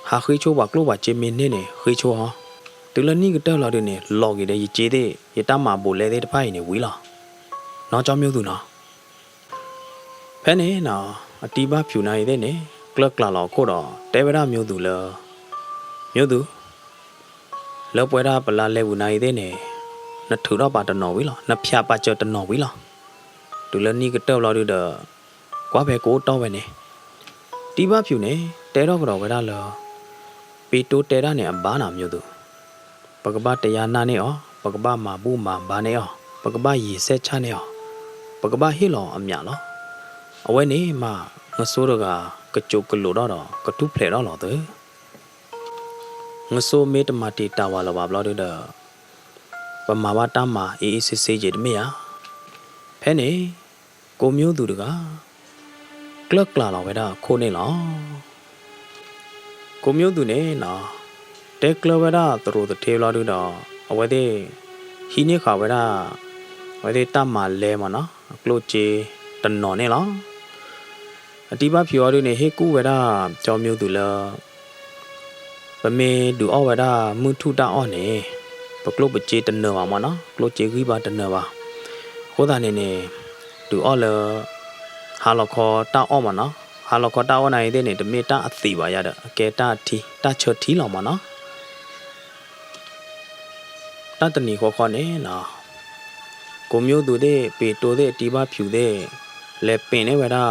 ဟးဃ့ဆိပှၤကျိၣ်ပှၤစ့မ့ၢ်န့ၢ်န့ၣ် ဃ့ဆိဟီ, တုၤလၢနံၣ်ကတၢၢ်လီၤဒုန့ၣ် လီၤက့ၤဒီးယစ့သ့ၣ် ယတၢ်မၤဘူးလဲသ့ၣ်တဖၣ်အံၤန့ၣ်ဝံၤလီၤ. နီၢ်ကၠီမၠိသူနီၤ ဖဲန့ၣ်နီၤ အတံဘၣ်ဖၠူးနၤအံၤသ့ၣ်န့ၣ် ကျၢၢ်ကျးလီၤအခိၣ်ဒီး တဲဝဲဒၣ်မၠိသူလၢ မၠိသူ လၢပဝဲဒၣ်ပလါလဲပူၤနၤအံၤသ့ၣ်န့ၣ် နထုးထီၣ်ပာ်တနီၤဝံၤလီၤ နဖၠးပာ်စၢၤတနီၤဝံၤလီၤ. တုၤလၢနံၣ်ကတၢၢ်ဘျီဒုဒီး ကွၢ်ဖဲကအိၣ်တီၢ်ဝဲန့ၣ် တံဘၣ်ဖၠူးန့ၣ် တဲထီၣ်ကဒီးဝဲဒၣ်လၢ ပ့းတိၢ်တဲဒၣ်န့ၣ်အဘၣ်နီၤမၠိသူ ပကဘၣ်တယါနၢ်န့ၢ်အီၤ, ပကဘၣ်မၤဘူၣ်မၤဘါန့ၢ်အီၤ, ပကဘၣ်ယံာ်စဲးဆၣ်န့ၢ်အီၤ, ပကဘၣ်ဟ့ၣ်လီၤအမျးလီၤ. အဝဲန့ၣ်မး ငစိတဂၤ ကစိးကလိာ်ထီၣ်ဒီး ကထူၣ်ဖျဲးထီၣ်လီၤသု. ငစိမ့ၢ်တမၤတံာ်တာ်ဝဲလၢၤဘၣ်ဘျီဒုဒီး ပမၤဘၣ်တၢ်မၤအ့အ့ဆ့ဆ့ယံာ်တမ့ၢ်ဧါ. ဖဲန့ၣ် ကိးမၠိသူတဂၤ ကျၢၢ်ကျးလီၤဝဲဒၣ်အခိၣ်န့ၣ်လီၤ. ကိးမၠိသူန့ၣ်နီၤ တဲကျၢၢ်ဝဲဒၣ်တရူးသထ့ဘျီဒုဒီး အဝဲသ့ၣ် ဟံးန့ၢ်ဃာ်ဝဲဒၣ် အဝဲသ့ၣ်တၢ်မၤလဲမးနီၤ အကျိၣ်စ့တနီၤန့ၣ်လီၤ. အတံဘၣ်ဖၠူးအီၤဒုန့ၣ် ဟ့ၣ်ကူၣ်ဝဲဒၣ်ကၠီမၠိသူလၢ ပမ့ၢ်ဒုးအီၣ်ဝဲဒၣ်မုၢ်ထူၣ်တၢ်အီၣ်န့ၣ် ပကျိၣ်ပစ့တနၢၤဘၣ်မးနီၤ ကျိၣ်စ့ဂံၢ်ဘါတနၢၤဘၣ်. အဃိသတးန့ၣ်န့ၣ် ဒုးအီၣ်လၢ ဟါလီၤခီတၢ်အီၣ်မးနီၤ ဟါလီၤခီတၢ်အီၣ်နၤအံၤသ့ၣ်န့ၣ် တမ့ၢ်တၢ်အသံးဘၣ်ယၤဒီး အကဲတၢ်ထံ တၢ်ဆၢထံလီၤမးနီၤ. တၢ်တနံၤဃီဃီန့ၣ်နီၤ ကိးမၠိသူသ့ၣ် ပ့းတိၢ်သ့ၣ်အတံဘၣ်ဖၠူးသ့ၣ် လဲၤပ့ၣ်န့ၢ်ဝဲဒၣ်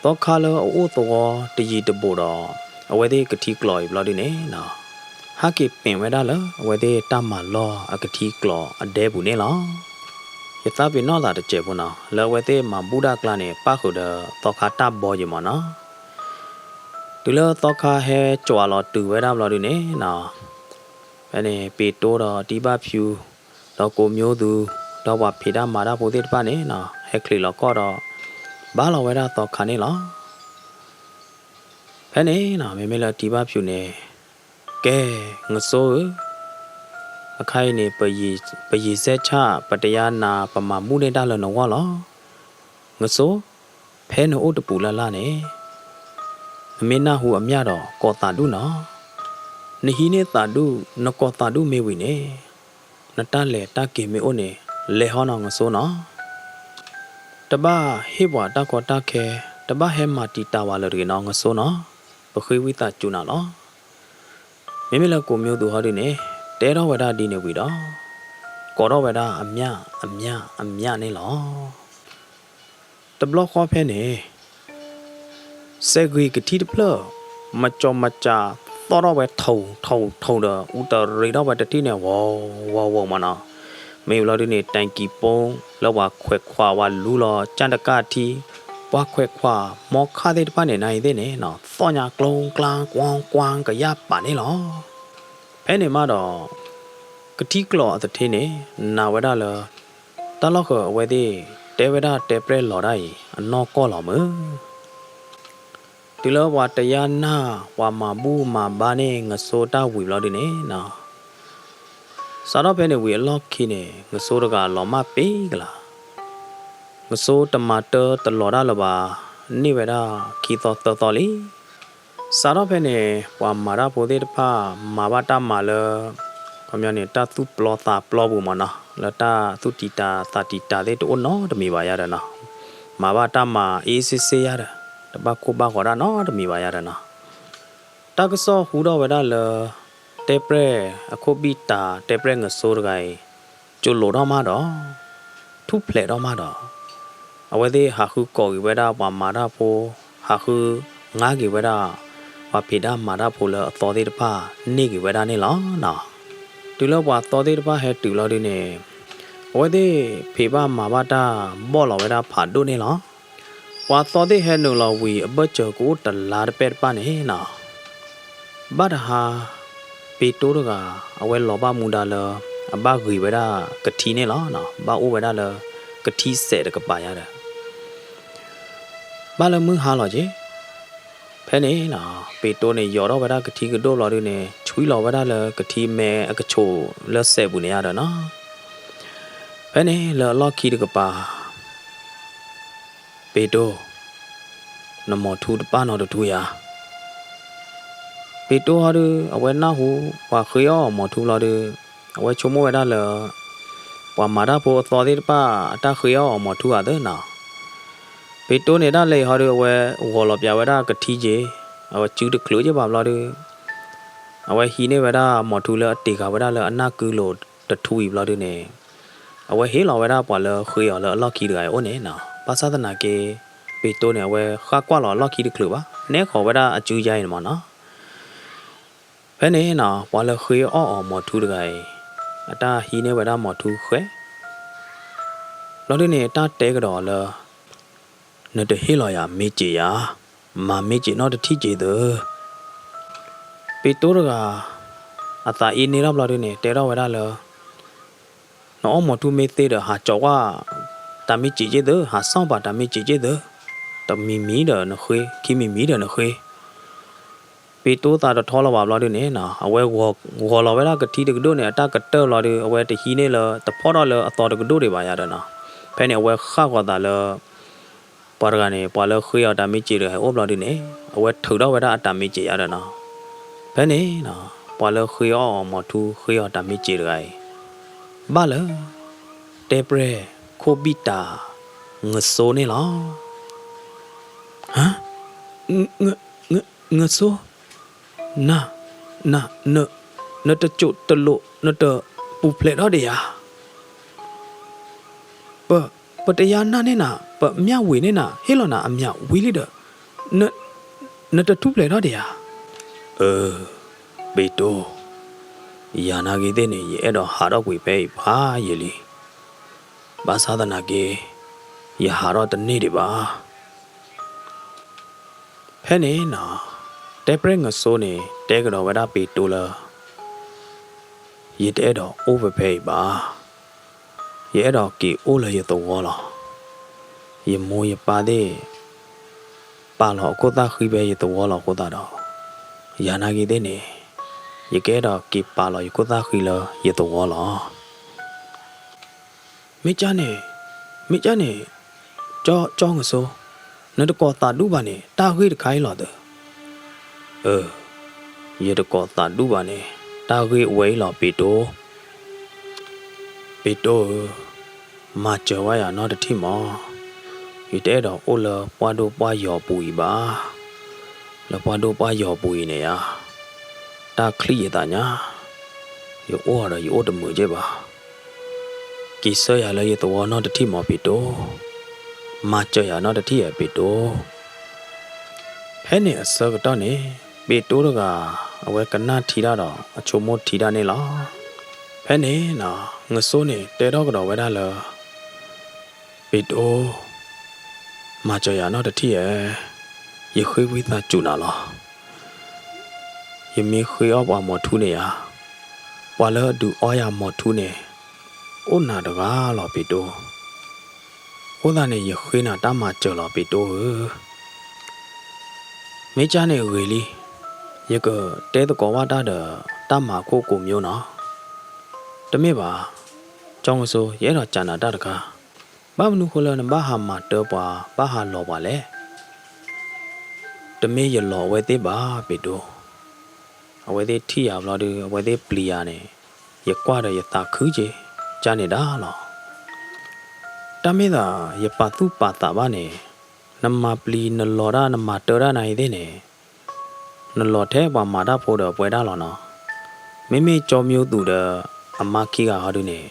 သီခါလၢအအိၣ်သဝီတယံၤတဘူးဒီး အဝဲသ့ၣ်ကထံကျိးအံၤဘျီဒုန့ၣ်နီၤ ဟဲက့ၤပ့ၣ်ဝဲဒၣ်လၢအဝဲသ့ၣ်တၢ်မၤလီၢ်အကထံကျိးအဒဲပူၤန့ၣ်လီၤ. ယသးပ့ၤနီၣ်သးတစဲးဖိနီၤ လၢအဝဲသ့ၣ်မၤဘူၣ်တၢ်ကျါန့ၣ် ပၣ်ဃုာ်ဒီးသီခါတၢ်ဘီယံၤမးနီၤ. တုၤလၢသီခါဟဲကွၢ်လီၤတုၤဝဲဒၣ်ဘျီဒုန့ၣ်နီၤ ဖဲန့ၣ် ပ့းတိၢ်ဒီးတံဘၣ်ဖၠူး ဒီးကိးမၠိသူ ဒီးပှၤဖံးတၢ်မၤတၢ်ဖိသ့ၣ်တဖၣ်န့ၣ်နီၤ ဟဲချံးလီၤခီၣ်ဒီး ဘါလီၤဝဲဒၣ်သီခါန့ၣ်လီၤ. ဖဲန့ၣ်နီၤ မ့မ့ၢ်လၢတံဘၣ်ဖၠူးန့ၣ် ကဲ ငစိဧၢ, အခါအံၤန့ၣ် ပယံာ်စဲးဆၣ် ပတယါနၤ ပမၤဘူၣ်န့ၢ်တၢ်လၢနဂီၢ်လီၤ. ငစိ ဖဲနအိၣ်တပူၤလၢ်လၢ်န့ၣ် နမ့ၢ်နၢ်ဟူအမျၢ်ဒီး ကိးသးဒူၣ်နီၤ. နဟံးန့ၢ်သးဒူၣ် နကိးသးဒူၣ်မ့ၢ်ဝံၤန့ၣ် နတၢ်လဲၤတၢ်က့ၤမ့ၢ်အိၣ်န့ၣ် လဲၤဟီနီၤ ငစိနီၤ. တဘၣ်ဟ့ၣ်ပှၤတၢ်ကီတၢ်ခဲ, တဘၣ်ဟဲမၤတံာ်တာ်ဝဲလၢၤတဂ့ၤနီၤ ငစိနီၤ. ပဃ့ဝံသးစူၤနၤလီၤ. မ့မ့ၢ်လၢကိးမၠိသူဟီဒုန့ၣ် တဲထီၣ်ဝဲဒၣ်ဒ်န့ၣ်ဝံၤဒီး ကိးထီၣ်ဝဲဒၣ်အမျၢ် အမျၢ် အမျၢ်န့ၣ်လီၤ. တဘျီဃီဖဲန့ၣ် စဲးဂ့ၤကထံတဖျၢၣ် မကၠီမကၠး သီၣ်ထီၣ်ဝဲထူးထူးထူးဒီး အူတရံးထီၣ်ဝဲတထံၣ်န့ၣ် ဝီၤဝီၤဝီၤမးနီၤ. မ့ၢ်ဘျီဒုန့ၣ် တၢ်ကံးပိ လၢပှၤခွဲးခွးဝဲလူလီၤ ကၠၣ်တကၣ်ထံ ပှၤခွဲးခွးမီခၣ်သ့ၣ်တဖၣ်န့ၣ် နၤအံၤသ့ၣ်န့ၣ်နီၤ သီၣ်ညါကျိၤကျါ ကွၢ်ကွၢ် ကယၢ်ပာ်န့ၣ်လီၤ. ဖဲန့ၣ်မးဒီး ကထံကျိးအသထ့န့ၣ် နာ်ဝဲဒၣ်လၢ တၢ်လီၢ်ဃၢၤအဝဲသ့ၣ် တဲဝဲဒၣ်တဲပြဲၢ်လီၤတၢ်အံၤ အနီၢ်ကီၢ်လီၤမုၢ် တုၤလၢပှၤတယါနၢ် ပှၤမၤဘူၣ်မၤဘါန့ၢ် ငစိတၢ်ဝံၤဘျီဒုန့ၣ်နီၤ စးထီၣ်ဖဲန့ၣ်ဝံၤအလီၢ်ခံန့ၣ် ငစိတဂၤလီၤမၢ်ပ့ၤကလး. ငစိတမၤတၢ်တလီၤတၢ်လၢၤဘၣ်, န့ၢ်ဝဲဒၣ်ခံသီသၢသီလံ. စးထီၣ်ဖဲန့ၣ် ပှၤမၤတၢ်ဖိသ့ၣ်တဖၣ် မၤဘၣ်တၢ်မၤလၢ ခီပညီန့ၣ် တၢ်သူၣ်ပျီသးပျီပူၤမ့ၢ်နီၤ, လၢတၢ်သူၣ်တံာ်တာ်သးတံာ်တာ်သ့ၣ်တအိၣ်နီတမံၤဘၣ်ယၤဒီးနီၤ, မၤဘၣ်တၢ်မၤအ့စ့စ့ယၤဒီး တဘၣ်ခိၣ်ဘၣ်ဃီတၢ်နီတမံၤဘၣ်ယၤဒီးနီၤ. တၢ်ကစီၣ်ဟူထီၣ်ဝဲဒၣ်လၢ တဲပျဲၢ်အခိၣ်ဘံၣ်တၢ် တဲပျဲၢ်ငစိတဂၤအံၤ ကၠိလိာ်ထီၣ်မးဒီး ထူၣ်ဖျဲးထီၣ်မးဒီး အဝဲသ့ၣ်ဟးဃုကိးက့ၤဝဲဒၣ်ပှၤမၤတၢ်ဖိ, ဟးဃုငါက့ၤဝဲဒၣ် ပှၤဖံးတၢ်မၤတၢ်ဖိလၢအသီသ့ၣ်တဖၣ် န့ၢ်က့ၤဝဲဒၣ်န့ၣ်လီၤနီၤ. တုၤလၢပှၤသီသ့ၣ်တဖၣ်ဟဲတုၤလီၤဒုန့ၣ် အဝဲသ့ၣ်ဖံးဘၣ်မၤဘၣ်တၢ်ဘီၣ်လီၤဝဲဒၣ်ဖးဒိၣ်န့ၣ်လီၤ. ပှၤသီသ့ၣ်ဟဲနုာ်လီၤဝံၤအဘၢၣ်စၢၤကအိၣ်တလါတပဲၢ်တပၣ်န့ၣ်နီၤ, ဘၣ်တဟါ ပ့းတိတဂၤ အဝဲလီၤဘၣ်မူဒါလၢ အဘၣ်ဂ့ၤဝဲဒၣ်ကထံန့ၣ်လီၤ. ဘၣ်အိၣ်ဝဲဒၣ်လၢကထံစဲးတကပၤယါဒီး ဘၣ်လၢမုၢ်ဟါလီၤက့ၤ ဖဲန့ၣ်နီၤ ပ့းတိန့ၣ် ယီၤထီၣ်ဝဲဒၣ်ကထံကဒိၣ်ဘျီဒုန့ၣ် ဆွံလီၤဝဲဒၣ်လၢကထံမဲအကဆိးလၢစဲးပူၤန့ၣ်ယါဒီးနီၤ. ဖဲန့ၣ်လၢအလီၢ်ခံတကပၤ ပ့းတိ နမိၢ်ထူတပၣ်နီတထူယါ. ပ့းတိဟီဒု အဝဲနၢ်ဟူ ပှၤဃ့အီၣ်အီၤမိၢ်ထူလီၤဒု အဝဲဆိကမိၣ်ဝဲဒၣ်လၢ ပှၤမၤတၢ်ဖိအသီသ့ၣ်တဖၣ် အတၢ်ဃ့အီၣ်အီၤမိၢ်ထူအသ့နီၤ. ပ့းတိန့ၣ်ဒၣ်လဲာ်ဟီဒု အဝဲဂီၤလီၤပၠးဝဲဒၣ်ကထံက့ၤ, အဝဲစုတချုးက့ၤဘၣ်ဘျီဒု အဝဲဟံးန့ၢ်ဝဲဒၣ်မိၢ်ထူလၢအတ့ၢ်ဃာ်ဝဲဒၣ်လၢအနၢ်ကုလိၤတထူအံၤဘျီဒုန့ၣ် အဝဲဟ့ၣ်လီၤဝဲဒၣ်ပှၤလၢဃ့အီၤလၢအလီၢ်ခံတဂၤအံၤအိၣ်န့ၣ်နီၤ. ဘၣ်ဆၣ်သနာ်က့ ပ့းတိန့ၣ် အဝဲဃၣ်ကွၢ်လီၤအလီၢ်ခံတချုးဘၣ်, နဲၣ်ဃီၤဝဲဒၣ်အစုယါအံၤန့ၣ်မ့ၢ်နီၤ. ဖဲန့ၣ်နီၤ ပှၤလၢဃ့အီၣ်အီၤမိၢ်ထူတဂၤအံၤ အတၢ်ဟံးန့ၢ်ဝဲဒၣ်မိၢ်ထူဃဲ ဘျီဒုန့ၣ် တၢ်တဲကဒီးအီၤလၢ နတဟ့ၣ်လီၤယၤမ့ၢ်စ့းယါ, မၤမ့ၢ်စ့းနီတထံၣ်က့ၤသု. ပ့းတိတဂၤ အသးအ့န့ၢ်ထီၣ်ဘျီဒုန့ၣ် တဲထီၣ်ဝဲဒၣ်လၢ နအီၣ်မိၢ်ထူမ့ၢ်သ့ဒီး ဟးကၠီၤကွၢ်တၢ်မ့ၢ်စ့းက့ၤသု, ဟးဆီၣ်ပာ်တၢ်မ့ၢ်စ့းက့ၤသု, တမံၤမံၤဒီးနဃ့, ခံမံၤမံၤဒီးနဃ့. ပ့းတိသးတထီလၢၤဘၣ်ဘျီဒုန့ၣ်နီၤ အဝဲဂီၤလီၤဝဲဒၣ်ကထံတကဒိၣ်န့ၣ် အတၢ်ကတၢၢ်ဘျီဒု အဝဲတဟံးန့ၢ်လၢတဖီၣ်ထီၣ်လၢအသီတကဒိၣ်ဒံးဘၣ်ယါဒီးနီၤ. ဖဲန့ၣ်အဝဲဃၣ်ဃီၤသးလၢ ပှၤတဂၤန့ၣ် ပှၤလၢဃ့အီၤတၢ်မ့ၢ်စ့းတဂၤအိၣ်ဘျီဒုန့ၣ် အဝဲထုးထီၣ်ဝဲဒၣ်အတၢ်မ့ၢ်စ့းယါဒီးနီၤ. ဖဲန့ၣ်နီၤ ပှၤလၢဃ့အီၣ်အီၤမိၢ်ထူဃ့အီၤတၢ်မ့ၢ်စ့းတဂၤအံၤ ဘၣ်လၢ တဲပျဲၢ်ခိၣ်ဘံၣ်တၢ် ငစိန့ၣ်လီၤ. ဟါ, ငစိ, န, န, နတကၠိၣ်တလိာ် နတပူၤဖျဲးထီၣ်ဒံးဧါ. ပ, ပတယါနၢ်န့ၢ်နၤ, ပမျၢ်ဝံၤန့ၢ်နၤ, ဟ့ၣ်လီၤနၤအမျၢ်ဝံၤလံဒီး နတထူၣ်ဖျဲးထီၣ်ဒံးဧါ. အၢ, ပ့းတိ, ယၤနာ်က့ၤသ့ၣ်န့ၣ် ယအဲၣ်ဒိးဟးထီၣ်ကွံာ်ဖဲအံၤဖးယံာ်လံ. ဘၣ်ဆၣ်သနာ်က့ ယဟးထီၣ်တန့ၢ်ဒံးဘၣ်. ဖဲန့ၣ်နီၤ တဲပျဲၢ်ငစိန့ၣ် တဲကဒီးဝဲဒၣ်ပ့းတိလၢ ယတအဲၣ်ဒိးအိၣ်ဖဲဖဲအံၤဘၣ်. ယအဲၣ်ဒိးက့ၤအိၣ်လၢယသဝီလီၤ. ယမိၢ်ယပၢ်သ့ၣ် ပာ်လီၤအခိၣ်သၣ်ဃံဖဲယသဝီလီၤအဃိသတးဒီး ယၤနာ်က့ၤသ့ၣ်န့ၣ် ယကအဲၣ်ဒိးက့ၤပာ်လီၤယခိၣ်သၣ်ဃံလၢယသဝီလီၤ. မ့ၢ်ကၢ်န့ၣ်, မ့ၢ်ကၢ်န့ၣ်, ကၠီ, ကၠီငစိ, နတကိးသးဒူၣ်ဘၣ်န့ၣ် တၢ်ဂ့ၢ်တခါအံၤလီၤသု. အၢ, ယတကိးသးဒူၣ်ဘၣ်န့ၣ် တၢ်ဂ့ၢ်အဝဲအံၤလီၤ ပ့းတိ. ပ့းတိဧၢ, မၤစၢၤဝဲယၤနီတထံၣ်မး. ယတအဲၣ်ဒိးအိၣ်လၢပှၢ်ဒိၣ်ပှၢ်ယီၤပူၤအံၤဘၣ်. လၢပှၢ်ဒိၣ်ပှၢ်ယီၤပူၤအံၤန့ၣ်ဧါ, တၢ်ချံၣ်ယသးညါ, ယအိၣ်ဒီးယအိၣ်တမုာ်က့ဘၣ်. က့ၤဆှၢယၤလၢယသဝီနီတထံၣ်မး ပ့းတိ, မၤစၢၤယၤနီတထံၣ်ဧါ ပ့းတိ. ဖဲန့ၣ်အဆၢကတီၢ်န့ၣ် ပ့းတိတဂၤ အဝဲကနၣ်ထံတၢ်ဒီး အဆိကမိၣ်ထံတၢ်န့ၣ်လီၤ. ဖဲန့ၣ်နီၤ ငစိန့ၣ် တဲထီၣ်ကဒီးဝဲဒၣ်လၢ ပ့းတိဧၢ, မၤစၢၤယၤနီတထံၣ်ဧါ, ယဃ့ဝံသးစူၤနၤလီၤ. ယမ့ၢ်ဃ့အီၣ်ပှၤမိၢ်ထူန့ၣ်ဧါ, ပှၤလၢအဒုးအီယၤမိၢ်ထူန့ၣ် အိၣ်နၤတဂၤလီၤ ပ့းတိ. အဃိသတးန့ၣ် ယဃ့နၤတၢ်မၤစၢၤလီၤ ပ့းတိဧၢ. မ့ၢ်ကၢ်န့ၣ်ဂ့ၤလံ, ယကတဲသကိးဘၣ်တၢ်ဒီး တၢ်မၤခိၣ်ကိးမၠိနီၤ. တမ့ၢ်ဘၣ်, ကၠီငစိ, ယအဲၣ်ဒိးစံးနၤတၢ်တခါ. ဘၣ်မနုၤဃိလၢနဘၣ်ဟးမၤတၢပှၤ ဘၣ်ဟးလီၤပှၤလဲၣ်. တမ့ၢ်ယလီၤအဝဲသ့ၣ်ဘၣ် ပ့းတိၢ်. အဝဲသ့ၣ်ထံၣ်ယၤဘျီဒီး အဝဲသ့ၣ်ပျံၤယၤန့ၣ် ယကွၢ်ဒီးယသးခုက့ၤ ကန့ၣ်ဒၣ်လီၤ. တၢ်မ့ၢ်သး ယပာ်သူၣ်ပာ်သးဘၣ်န့ၣ် နမၤပျံၤနလီၤတၢ် နမၤတၢတၢ်နၤအံၤသ့ၣ်န့ၣ် နလီၤထဲပှၤမၤတၢ်ဖိဒီးပဝဲဒၣ်လီၤနီၤ. မ့မ့ၢ်ကၠီမၠိသူးဒီးအမါခံဂၤဟီဒုန့ၣ်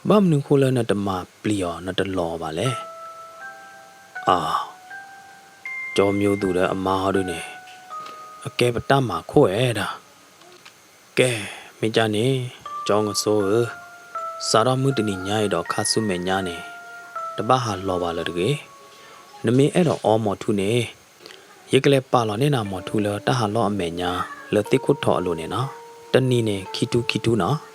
ဘၣ်မနုၤဃိလၢနတမၤပျံၤအီၤ နတလီၤအီၤဘၣ်လဲၣ်. အၢ ကၠီမၠိသူးဒီးအမါဟီဒုန့ၣ် အကဲပတၢ်မၤခိၣ်ဝဲဒၣ်. ကဲ မ့ၢ်ကန့ၣ် ကၠီငစိဧၢ, စးထီၣ်မုၢ်တနံၤညါအံၤဒီးခါဆူမဲာ်ညါန့ၣ် တဘၣ်ဟးလီၤဘၣ်လၢၤတဂ့ၤ. နမ့ၢ်အဲၣ်ဒိးအီမီၤထူန့ၣ် ယကလဲၤပာ်လီၤန့ၢ်နၤမီၤထူလၢတၢ်ဟးလီၢ်အမဲာ်ညါ လၢသ့ၣ်ခိၣ်ထီအလိၤန့ၣ်နီၤ. တနံၤန့ၣ် ခံထူခံထူနီၤ.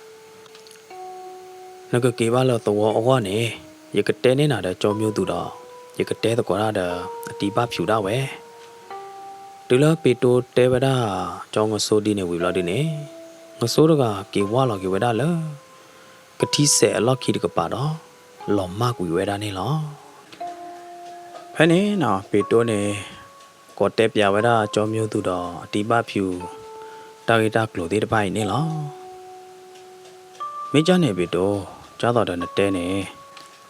နကက့ၤဘၣ်လၢသဝီအဂီၢ်န့ၣ် ယကတဲန့ၢ်နၤဒီးကၠီမၠိသူးဒီး ယကတဲသကိးတၢ်ဒီးအတံၤဘၣ်ဖၠူးဒၣ်ဝဲ. တုၤလၢပ့းတိတဲဝဲဒၣ် ကၠီငစိဒ်န့ၣ်ဝံၤဘျီဒုန့ၣ် ငစိတဂၤက့ၤဝၢ်လီၤက့ၤဝဲဒၣ်လၢ ကထံစဲးအလီၢ်ခံတကပၤဒီး လီၤမၢ်ကွံာ်ဝဲဒၣ်န့ၣ်လီၤ. ဖဲန့ၣ်နီၤ ပ့းတိန့ၣ် ကိးတဲပၠးဝဲဒၣ်ကၠီမၠိသူးဒီးအတံၤဘၣ်ဖၠူး တၢ်ဂ့ၢ်တၢ်ကျိၤသ့ၣ်တဖၣ်အံၤန့ၣ်လီၤ. မ့ၢ်ကၢ်န့ၣ် ပ့းတိ, ကၢ်သိးဒီးနတဲန့ၣ်,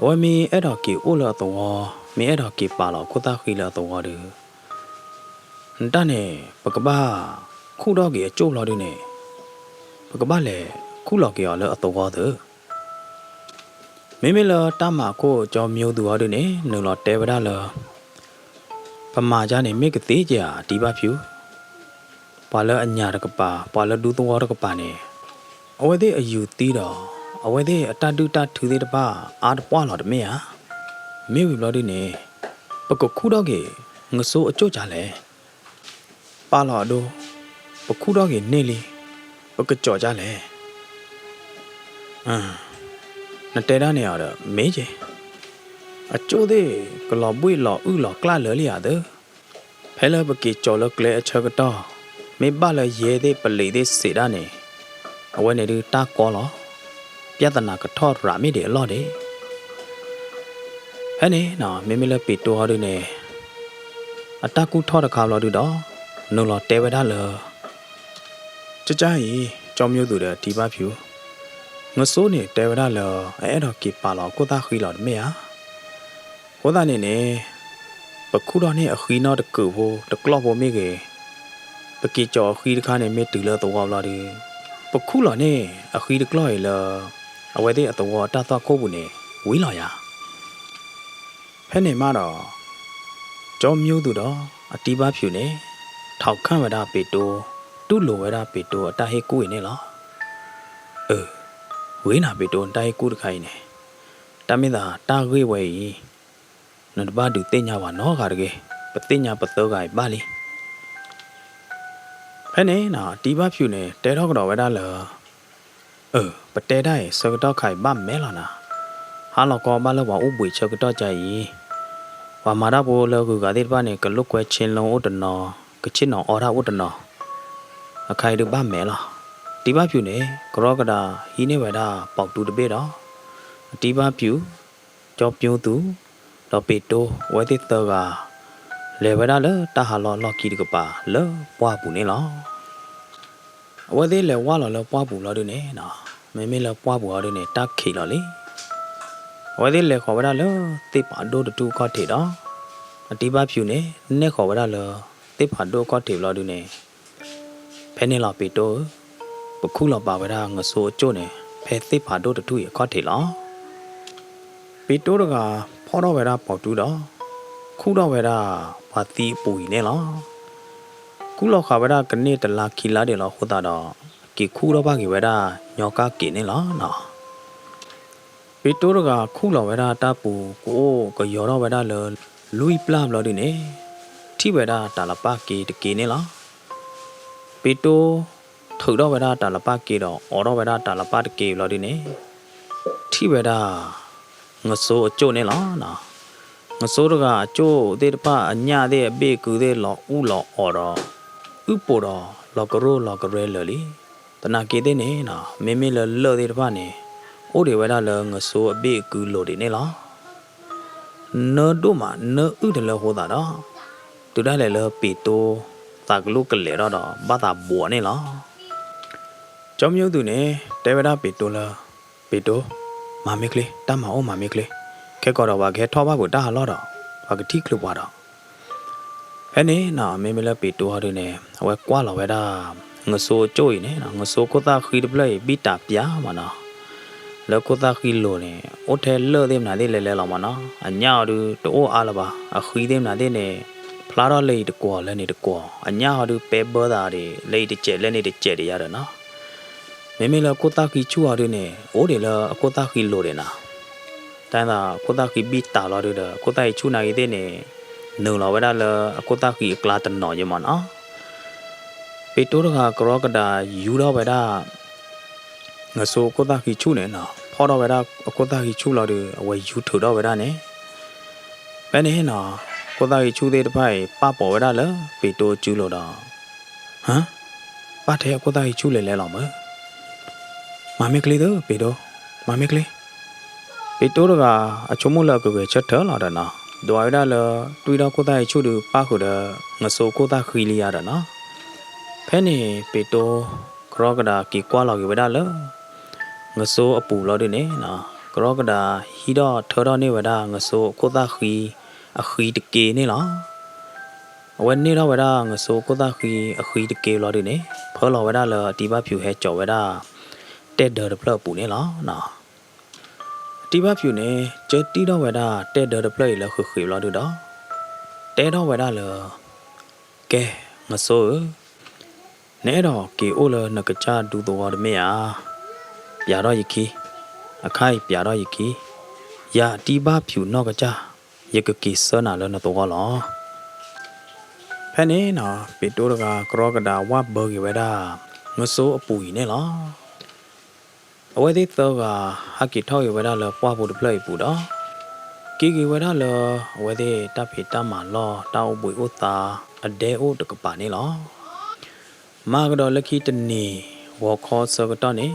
အဝဲမ့ၢ်အဲၣ်ဒိးက့ၤအိၣ်လၢအသဝီ, မ့ၢ်အဲၣ်ဒိးက့ၤပာ်လီၤခိၣ်သၣ်ဃံလၢအသဝီဒီး, နတၢ်န့ၣ် ပကဘၣ်ခူၣ်ထီၣ်က့ၤအကၠိၣ်ဘျီဒုန့ၣ်, ပကဘၣ်လဲၤခူၣ်လီၤက့ၤအီၤလၢအသဝီသၢ. မ့မ့ၢ်လၢတၢ်မၤခိၣ်ကၠီမၠိသူးအီၤဒုန့ၣ် နုာ်လီၤတဲဝဲဒၣ်လၢ ပမၤကၢ်န့ၣ် မ့ၢ်ကသ့က့ၤဧါ အတံၤဘၣ်ဖၠူး, ပှၤလၢအညၣ်တကပၤ, ပှၤလၢဒူသဝီတကပၤန့ၣ်, အဝဲသ့ၣ်အယူၤသံဒီး အဝဲသ့ၣ်အတၢ်ဒုၣ်တၢ်ထုသ့ၣ်တဖၣ် အါတပှၢ်လီၤတမ့ၢ်ဧါ. မ့ၢ်ဝံၤဘျီဒုန့ၣ်, ပကခူၣ်ထီၣ်က့ၤ ငစိအကၠိၣ်ကၢ်လဲၣ်. ပာ်လီၤအဒိ, ပခူၣ်ထီၣ်က့ၤန့ၢ်လံ, ပကကၠီၤကၢ်လဲၣ်. နတဲဒၣ်န့ၣ်အီၤဒီး မ့ၢ်က့ၤ, အကၠိၣ်သ့ၣ် ကလီၤဘှ့ၣ်လီၤအုၣ်လီၤကျၢ်လၢာ်လံဧါသၢ. ဖဲလၢပက့ၤကၠီၤလၢကျဲအဆၢကတီၢ်, မ့ၢ်ဘၣ်လၢယဲၢ်သ့ၣ်ပလံးသ့ၣ်စံးဒၣ်န့ၣ်, အဝဲန့ၣ်ဒုးတၢ်ကီလီၤ. ပြဿနာကထီၣ်ရးမ့ၢ်ဒံးအလီၢ်ဒံး. ဖဲန့ၣ်နီၤ မ့မ့ၢ်လၢပ့းတိအီၤဒုန့ၣ်, အတၢ်ကူၣ်ထီၣ်တခါဘျီဒုဒီး, နုာ်လီၤတဲဝဲဒၣ်လၢ ကၢ်ကၢ်အံၤ ကၠီမၠိသူးဒီးအတံၤဘၣ်ဖၠူး, ငစိန့ၣ်တဲဝဲဒၣ်လၢ အအဲၣ်ဒိးက့ၤပာ်လီၤအခိၣ်သၣ်ဃံလီၤတမ့ၢ်ဧါ. အဃိသတးန့ၣ်န့ၣ်, ပခူၣ်ထီၣ်န့ၢ်အဃံနီတကုာ်ဖိ တကျီၢ်ဖိမ့ၢ်ဂ့ၤ, ပက့ၤကၠီၤအဃံတခါန့ၣ် မ့ၢ်တုၤလၢအသဝီဘျီဒု, ပခူၣ်လီၤန့ၢ်အဃံတကျီၢ်အံၤလၢ အဝဲသ့ၣ်အသဝီအတၢ်သွၣ်ခိၣ်ပူၤန့ၣ် ဝံၤလီၤယၤ. ဖဲန့ၣ်မးဒီး ကၠီမၠိသူးဒီးအတံၤဘၣ်ဖၠူးန့ၣ် ထောက်ခံဝဲဒၣ်ပ့းတိ, တူၢ်လိာ်ဝဲဒၣ်ပ့းတိအတၢ်ဟ့ၣ်ကူၣ်အံၤန့ၣ်လီၤ. အၢ, ဂ့ၤနၤပ့းတိ နတၢ်ဟ့ၣ်ကူၣ်တခါအံၤန့ၣ်, တၢ်မ့ၢ်သးတၢ်ဂ့ၢ်ဝဲအံၤ, နတဘၣ်ဒုးသ့ၣ်ညါပှၤနီတဂၤတဂ့ၤ, ပသ့ၣ်ညါပသၢဂၤအံၤဘၣ်လံ. ဖဲန့ၣ်နီၤ အတံၤဘၣ်ဖၠူးန့ၣ် တဲထီၣ်ကဒီးဝဲဒၣ်လၢ အၢ, ပတဲတၢ်အံၤ ဆၢကတီၢ်ခါအံၤဘၣ်မဲာ်လီၤနၤ. ဟါလီၤခီဘၣ်လၢပှၤအိၣ်ဘှံးဆၢကတီၢ်ကါအံၤ, ပှၤမၤတၢ်ဖိလၢဂုၤဂၤသ့ၣ်တဖၣ်န့ၣ် ကလိာ်ကွဲဆ့လီအိၣ်တနီၤ, ကဆ့ၣ်နီၤအီၣ်တၢ်အိၣ်တနီၤ, အခါအံၤဒုးဘၣ်မဲာ်လီၤ. တံၤဘၣ်ဖၠူးန့ၣ် ကရီကဒးဟံးန့ၢ်ဝဲဒၣ်ပိာ်တူတဘ့ၣ်ဒီး အတံၤဘၣ်ဖၠူး, ကၠီပၠိသူး, ဒီးပ့းတိ အဝဲသ့ၣ်သၢဂၤ လဲၤဝဲဒၣ်လၢတၢ်ဟးလီၢ်လီၢ်ခံတကပၤလၢပှၢ်ပူၤန့ၣ်လီၤ. အဝဲသ့ၣ်လဲၤဝၢ်လီၤလၢပှၢ်ပူၤဘျီဒုန့ၣ်, မ့မ့ၢ်လၢပှၢ်ပူၤအီၤဒုန့ၣ် တၢ်ခံးလီၤလံ. အဝဲသ့ၣ်လဲၤဃီၤဝဲဒၣ်လၢသ့ၣ်ဖးဒိၣ်တထူၣ်အခီၣ်ထံးဒီး အတံၤဘၣ်ဖၠူးန့ၣ် နဲၣ်ဃီၤဝဲဒၣ်လၢသ့ၣ်ဖးဒိၣ်အခီၣ်ထံးဘျီဒုန့ၣ်, ဖဲန့ၣ်လီၤပ့းတိဧၢ, ပခူၣ်လီၤပာ်ဝဲဒၣ်ငစိအကၠိၣ်န့ၣ် ဖဲသ့ၣ်ဖးဒိၣ်တထူၣ်အံၤအခီၣ်ထံးလီၤ. ပ့းတိတဂၤဖီၣ်ထီၣ်ဝဲဒၣ်ပိာ်တူဒီး ခူၣ်ထီၣ်ဝဲဒၣ်ပှၤသံအပူၤအံၤန့ၣ်လီၤ. ခူၣ်လီၤဃာ်ဝဲဒၣ်ကန့ၢ်တလါခံလါဒံးလီၤအဃိသတးဒီး က့ၤခူၣ်ထီၣ်ဘၣ်က့ၤဝဲဒၣ်ညီကၢ်က့ၤန့ၣ်လီၤ. ပ့းတိတဂၤခူၣ်လီၤဝဲဒၣ်တၢ်ပူၤ ကအိၣ်ကယီၤထီၣ်ဝဲဒၣ်လၢလွံၢ်ပျၢ်ဘျီဒုန့ၣ်, ထံၣ်ဝဲဒၣ်တၢ်လပၢ်က့တက့န့ၣ်လီၤ. ပ့းတိ ထုးထီၣ်ဝဲဒၣ်တၢ်လပၢ်က့ဒီးအိးထီၣ်ဝဲဒၣ်တၢ်လပၢ်တက့ဘျီဒုန့ၣ်, ထံၣ်ဝဲဒၣ် ငစိအကၠိၣ်န့ၣ်လီၤ. ငစိတဂၤအကၠိၣ်သ့ၣ်တဖၣ်အညၣ်သ့ၣ်အဘ့ၣ်အကုသ့ၣ်လီၤအူလီၤအီၤဒီး အုၣ်ပိာ်ဒီးလီၤကရိလီၤကရဲလၢာ်လံ. သနာ်က့သ့ၣ်န့ၣ် မ့မ့ၢ်လၢလၢၢ်သ့ၣ်တဖၣ်န့ၣ် အိၣ်ဒံးဝဲဒၣ်လၢငစိအဘ့ၣ်အကုလိၤဒံးန့ၣ်လီၤ. နၢဒိၣ်မး နၢအုၣ်တလၢအဃိသတးဒီး တုၤဒၣ်လဲာ်လၢပ့းတိၢ်သးကလူၣ်ကလဲာ်ထီၣ်ဒီး ဘၣ်သးဘှီးန့ၣ်လီၤ. ကၠီမၠိသူၣ်န့ၣ် တဲဝဲဒၣ်ပ့းတိၢ်လၢ ပ့းတိၢ်, မၤမ့ၢ်ချ့, တၢ်မၤအိၣ်မၤမ့ၢ်ချ့, ခဲကီးဒီးပှၤကဟဲထီၣ်ဘၣ်ပှၤတၢ်ဟးလီၢ်ဒီး ပှၤကထံၣ်ချုးပှၤဒီး ဖဲန့ၣ်နီၤ မ့မ့ၢ်လၢပ့းတိၢ်အီၤဒုန့ၣ် အဝဲကွၢ်လီၤဝဲဒၣ် ငစိအကၠိၣ်အံၤန့ၣ်နီၤ, ငစိခိၣ်သၣ်ဃံတဖျၢၣ်အံၤ ဘံၣ်တၢ်ပၠးမးနီၤ, လၢခိၣ်သၣ်ဃံလိၤန့ၣ် အိၣ်ထဲလၢၢ်သ့ၣ်မနုၤသ့ၣ်လဲၤလဲၤလီၤမးနီၤ, အညၣ်အီၤဒုတအိၣ်အါလၢၤဘၣ်, အဃံသ့ၣ်မနုၤသ့ၣ်န့ၣ် ဖျါထီၣ်လၢအံၤတကွီၤလၢန့ၣ်တကွီၤ, အညၣ်ဟီဒုပဲဘၢသးဒ် လၢအံၤတစဲးလၢန့ၣ်တစဲးဒ်ယါဒီးနီၤ မ့မ့ၢ်လၢအခိၣ်သၣ်ဃံဆူၣ်အီၤဒုန့ၣ် အိၣ်ဒံးလၢအခိၣ်သၣ်ဃံလိၤဒံးနီၤ, တၢ်သးခိၣ်သၣ်ဃံဘံၣ်တၢ်လီၤဒုဒီး အခိၣ်သၣ်ဃံဆူၣ်နာ်ဂ့ၤသ့ၣ်န့ၣ် နုာ်လီၤဝဲဒၣ်လၢအခိၣ်သၣ်ဃံအကျါတနီၤယဲမးနီၤ, ပ့းတိၢ်တဂၤကရီကဒးယူထီၣ်ဝဲဒၣ် ငစိအခိၣ်သၣ်ဃံဆူၣ်န့ၣ်နီၤ, ဖီၣ်ထီၣ်ဝဲဒၣ်အခိၣ်သၣ်ဃံဆူၣ်လီၤဒု အဝဲယူထုးထီၣ်ဝဲဒၣ်န့ၣ် ဖဲန့ၣ်နီၤ ခိၣ်သၣ်ဃံဆူၣ်သ့ၣ်တဖၣ်အံၤ ပာ်ပိာ်ဝဲဒၣ်လၢပ့းတိၢ်စုလိၤဒီး ဟၢ, ပာ်ထဲအခိၣ်သၣ်ဃံဆူၣ်လဲၤလဲၤလီၤမၢ်, မၤမ့ၢ်ချ့သုပ့းတိၢ်, မၤမ့ၢ်ချ့, ပ့းတိၢ်တဂၤ အဆိကမိၣ်လၢအကဂဲၤဆၢထၢၣ်လီၤဒီးနီၤ, ဒွးဝဲဒၣ်လၢ တွံၢ်ထီၣ်ခိၣ်သၣ်ဃံဆူၣ်ဒု ပၣ်ဃုာ်ဒီးငစိအခိၣ်သၣ်ဃံလံယါဒီးနီၤ, ဖဲန့ၣ်ပ့းတိၢ် ကရီကဒးက့ၤကွၢ်လီၤက့ၤဝဲဒၣ်လၢ ငစိအပူၤလီၤဒုန့ၣ်နီၤ, ကရီကဒးဟံးထီၣ်ထၢထီၣ်န့ၢ်ဝဲဒၣ် ငစိအခိၣ်သၣ်ဃံအဃံတက့န့ၣ်လီၤ. အဝဲန့ၢ်ထီၣ်ဝဲဒၣ် ငစိအခိၣ်သၣ်ဃံအဃံတက့လီၤဒုန့ၣ် ဖၢလီၤဝဲဒၣ်လၢအတံဘၣ်ဖၠူးဟဲစိာ်ဝဲဒၣ် တဲၣ်ဒၢတဖျၢၣ်အပူၤန့ၣ်လီၤ. အတံဘၣ်ဖၠူးန့ၣ် ကၢတံၢ်ထီၣ်ဝဲဒၣ်တဲၣ်ဒၢတဖျၢၣ်အံၤလၢဃ့ဃ့ဘျီဒုဒီး တဲထီၣ်ဝဲဒၣ်လၢ ကဲ ငစိဧၢ, နအဲၣ်ဒိးက့ၤအိၣ်လၢနကစၢ်ဒူသဝီတမ့ၢ်ဧါ. ပျးထီၣ်ယခံ, အခါအံၤပျးထီၣ်ယခံ, ယၤအတံဘၣ်ဖၠူးနီၢ်ကစၢ်, ယကက့ၤဆှၢနၤလၢနသဝီလီၤ. ဖဲန့ၣ်နီၤ ပ့းတိၢ်တဂၤကရီကဒးဝၢ်ဘၢက့ၤဝဲဒၣ် ငစိအပူၤအံၤန့ၣ်လီၤ. အဝဲသ့ၣ်သၢဂၤ ဟးက့ၤထီၣ်က့ၤဝဲဒၣ်လၢပှၢ်ပူၤတဖျၢၣ်အံၤပူၤဒီး က့ၤက့ၤဝဲဒၣ်လၢ အဝဲသ့ၣ်တၢ်ဖံးတၢ်မၤလီၢ် တၢ်အိၣ်ဘှံးအိၣ်သါအဒဲအိၣ်တကပၤန့ၣ်လီၤ. မၤကဒီးလၢခံတနံၤ ဂီၤခီဆၢကတီၢ်န့ၣ်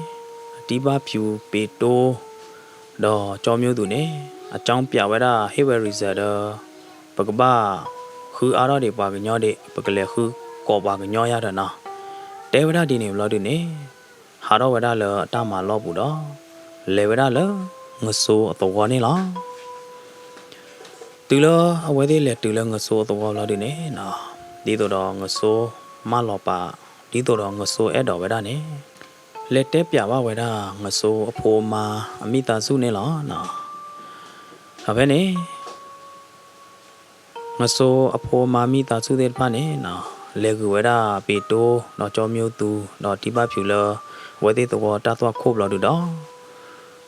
အတံဘၣ်ဖၠူး ပ့းတိၢ် ဒီးကၠီမၠိသူန့ၣ် အကၠီပျးဝဲဒၣ် ဟ့ၣ်ဝဲ reason ဒီး ပကဘၣ်ဃုအါထီၣ်ဒံးပှၤကညီဒံး ပကလဲၤဃုကိးပှၤကညီယါဒီးနီၤ, တဲဝဲဒၣ်ဒ်န့ၣ်ဘျီဒုန့ၣ် ဟးထီၣ်ဝဲဒၣ်လၢအတၢ်မၤလီၢ်ပူၤဒီး လဲၤဝဲဒၣ်လၢ ငစိအသဝီန့ၣ်လီၤ. တုၤလၢအဝဲသ့ၣ်လဲၤတုၤလၢငစိအသဝီလီၤဒုန့ၣ်နီၤ, ဒ်သိးဒီးငစိမၢလီၤပာ် ဒ်သိးဒီးငစိအဲၣ်ဒိးဝဲဒၣ်န့ၣ် လဲၤတဲပျးဘၣ်ဝဲဒၣ် ငစိအဖိအမါအမံသးစူၣ်န့ၣ်လီၤ. ဒီးဖဲန့ၣ် ငစိအဖိအမါမံသးစူၣ်သ့ၣ်တဖၣ်န့ၣ်နီၤ, လဲၤဂုာ်ဝဲဒၣ်ပ့းတိၢ် ဒီးကၠီမၠိသူ ဒီးတံဘၣ်ဖၠူးလၢ အဝဲသ့ၣ်သဝီတၢ်သွၣ်ခိၣ်ဘျီဒုဒီး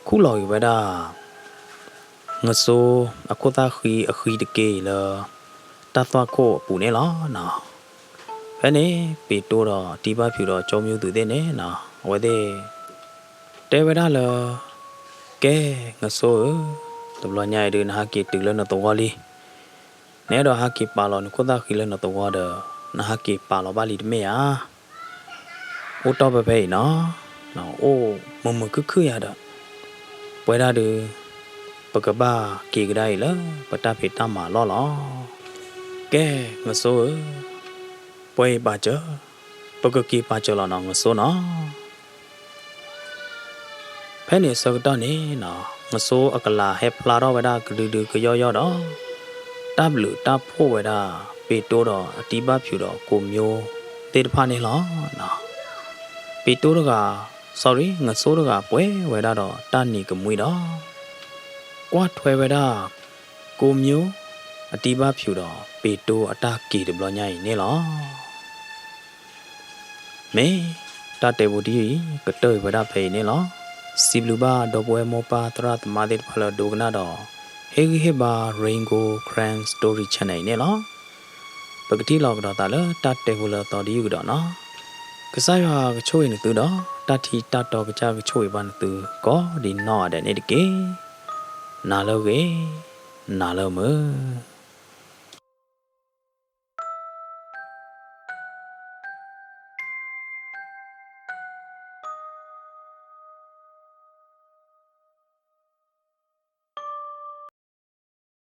ခူၣ်လီၤက့ၤဝဲဒၣ် ငစိအခိၣ်သၣ်ဃံအဃံတက့အံၤလၢ တၢ်သွၣ်ခိၣ်အပူၤန့ၣ်လီၤ. ဖဲန့ၣ် ပ့းတိၢ်ဒီးတံဘၣ်ဖၠူးဒီးကၠီမၠိသူသ့ၣ်န့ၣ်နီၤ အဝဲသ့ၣ် တဲဝဲဒၣ်လၢ ကဲ ငစိဧၢ, တဘျီညါအံၤဒု နဟးက့ၤတုၤလၢနသဝီလံ. နအဲၣ်ဒိးဟးက့ၤပာ်လီၤနခိၣ်သၣ်ဃံလၢနသဝီဒီး နဟးက့ၤပာ်လီၤဘၣ်လံတမ့ၢ်ဧါ. အိၣ်တီၢ်ဖဲဖဲအံၤနီၤ, အိၣ်မုာ်မုာ်ခုၣ်ခုၣ်ယါဒီး ပဝဲဒၣ်ဒု ပကဘၣ်က့ၤကဒါအံၤလၢပတၢ်ဖံးတၢ်မၤလီၢ်လီၤ. ကဲ ငစိဧၢ, ပှဲၤအံၤပာ်စၢၤ, ပကက့ၤပာ်စၢၤလီၤနီၤ ငစိနီၤ. ဖဲန့ၣ်အဆၢကတီၢ်န့ၣ်နီၤ ငစိအကလၤဟဲဖျါထီၣ်ဝဲဒၣ်ကဒုဒုကယီၢ်ယီၢ်ဒီး တၢ်ဘျုးတၢ်ဖှိၣ်ဝဲဒၣ် ပ့းတိၢ်ဒီးအတံဘၣ်ဖၠူးဒီးကိးမၠိသ့ၣ်တဖၣ်န့ၣ်လီၤ. ပ့းတိၢ်တဂၤ, sorry, ငစိတဂၤပှဲၤဝဲဒၣ်ဒီးတၢ်နံၤကမှံဒီး ကွၢ်ထွဲဝဲဒၣ် ကိးမၠိ အတံဘၣ်ဖၠူးဒီးပ့းတိၢ်အတၢ်က့ၤတဘျီညါအံၤန့ၣ်လီၤ. မ့ၢ်တၢ်တဲဖိတယုၢ်အံၤ ကတၢၢ်အံၤဝဲဒၣ်ဖဲအံၤန့ၣ်လီၤ. စံးဘျုးဘၣ်ဒီပုၢ်ဝဲၢ်မိၢ်ပၢ်သရၣ်သမါသ့ၣ်တဖၣ်လၢအဒိကနၣ်ဒီး ဟ့ၣ်ဂံၢ်ဟ့ၣ်ဘါ Rain Gold Karen Story Channel အံၤန့ၣ်လီၤ. ပကထံၣ်လိာ်ကဒီးသးလၢတၢ်တဲဖိလၢအသီတယုၢ်ကဒီးနီၤ. ကစၢ်ယွၤကဆိၣ်ဂ့ၤနသုဒီး တၢ်ထံတၢ်တီကစၢ်ကဆိၣ်ဂ့ၤဘၣ်နသု ကိးဒံးနီၢ်ဂၤဒဲးန့ၣ်တက့ၢ်. နၤလၢအဂ့ၤ, နၤလၢအမုာ်.